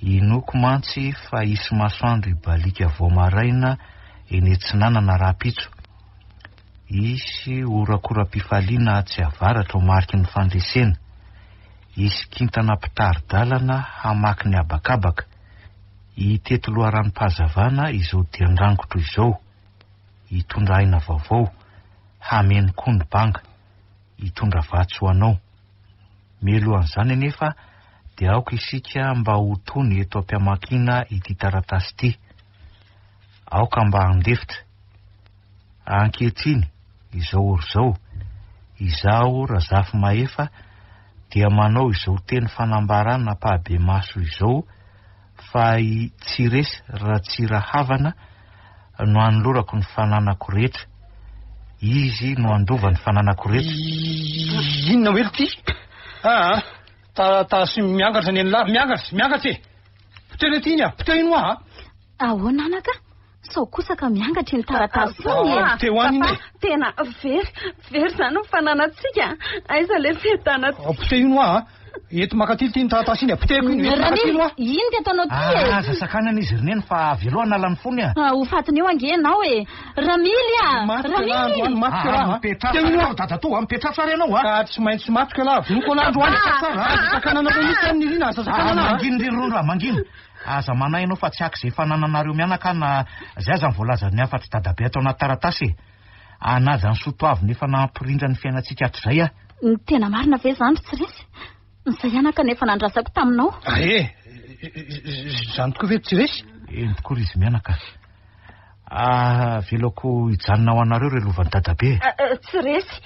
Inoako mantsy fa hisy masoandro hibaliaka vao maraina eny atsinanana rahampitso. Hisy horakoram-pifaliana atsy avaratra ho mariky ny fandresena. Hisy kintana mpitari-dalana hamaky ny habakabaka. Hitety loharanom-pahazavana izao dian-drangotro izao. Hitondra aina vaovao. Hameno koa ny banga. Hitondra vatsy ho anao. Mialohan'izany anefa dia aoka isika mba ho tony eto am-piamakiana ity taratasy ity. Aoka mba handefitra. Ankehitriny, izao ora izao, izaho Razafimahefa dia manao izao teny fanambarana ampahibemaso izao fa i Tsiresy Ratsirahavana no anolorako ny fananako rehetra. Izy no handova ny fananako rehetra. Inona hoe ity? Aa, taratasy miangatra ny an'lah, miangatra, miangatra e! Potero ety iny a, potero iny hoa a! Ahoana anaka? Sao kosa ka miangatra iny taratasy iny e! Teo any iny e! Tena very, very izany ny fananantsika. Aiza ilay fiadanantsika? Potero iny hoa a! Eto mankaty ity iny taratasy iny a! Potehiko iny, eto mankaty iny hoa! Ino ty ataonao ty e? Ah, aza sakanana izy ry neny fa avy aloha hanala ny fony a! Ah, ho fatiny eo ange ianao e! Ramily a! Matiko ialahy androany, matiko ialahy a! Mipetraha Poteo iny hoa! dadatoa a! Mipetraha tsara ianao a! Ka tsy maintsy matiko ialahy, vonoiko ialahy androany! Aza sakananareo mihitsy any Nirina, aza sakanana a! Mangina ry rondro a, mangina! Aza manahy ianao fa tsy haka izay fanananareo mianaka aho na izay aza ny voalazan'ny hafatr'i dadabe ato anaty taratasy e! Hanaja ny soa toavina efa nampirindra ny fiainantsika hatrizay aho. Ny tena marina ve izany ry Tsiresy? Izay anaka no efa nandrasako taminao. Ae! Izany tokoa ve ry Tsiresy? Eny tokoa ry izy mianaka. Avelako hijanona ho anareo ireo lovan'i dadabe e. Tsiresy,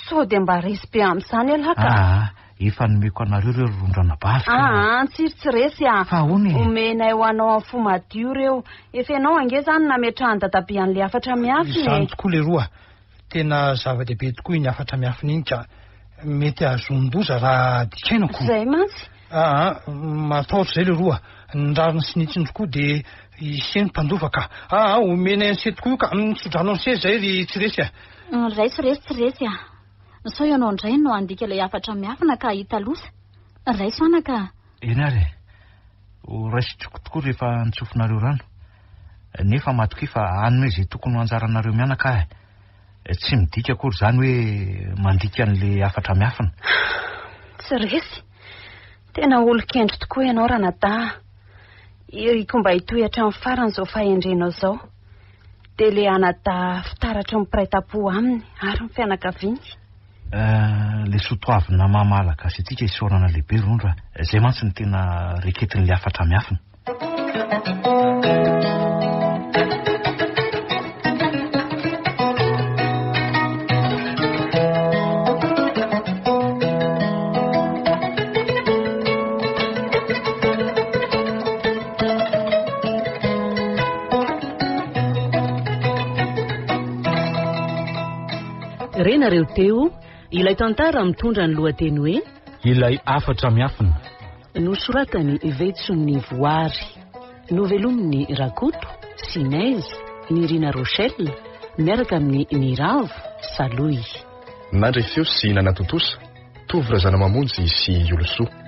sao dia mba resy be amin'izany ialahy ka. Aa, efa nomeko anareo ireo ry rondranabavy ka. Aa, tsy ry Tsiresy a. Fa ahoana e? Omenay ho anao amin'ny fo madio ireo. Efa ianao ange izany nametrahan'i dadabe an'ilay hafatra miafina e. Izany tokoa leroa. Tena zava-dehibe tokoa iny hafatra miafina iny ka. Mety hahazoan-doza raha dikaina ko. Izay mantsy. Aa, matahotra izay leroa. Ny rariny sy ny hitsiny tokoa dia ise no mpandova ka. Aa, omenay an'ise tokoa io ka. Mitsodrano an'ise izay ry Tsiresy a. Raiso re ry Tsiresy a. Sao ianao indray no handika ilay hafatra miafina ka hahita loza. Raiso anaka a. Eny ary e. Ho raisiko tokoa rehefa nitsofinareo rano. Nefa matokia fa hanome izay tokony ho anjaranareo mianaka aho e. Tsy midika akory izany hoe mandika an'ilay hafatra miafina. Tsy resy. Tena olon-kendry tokoa ianao ranadahy. Iriko mba hitohy hatramin'ny farany izao fahendrenao izao. Dia ilay anadahy fitaratry ny mpiray tampo aminy ary ny fianakaviany. Ilay soa toavina maha Malagasy antsika isaorana lehibe Rondro a. Izay mantsy no tena reketin'ilay hafatra miafina. Renareo teo ilay tantara mitondra ny lohateny hoe Ilay hafatra miafina. Nosoratan'i Vetson'ny Voary. Novelomin'i Rakoto, Sinez, Nirina Rochelle, miaraka amin'i Niravo, Salohy. Nandre feo sy nanatontosa, Tovo Razanamamonjy sy Iolosoa.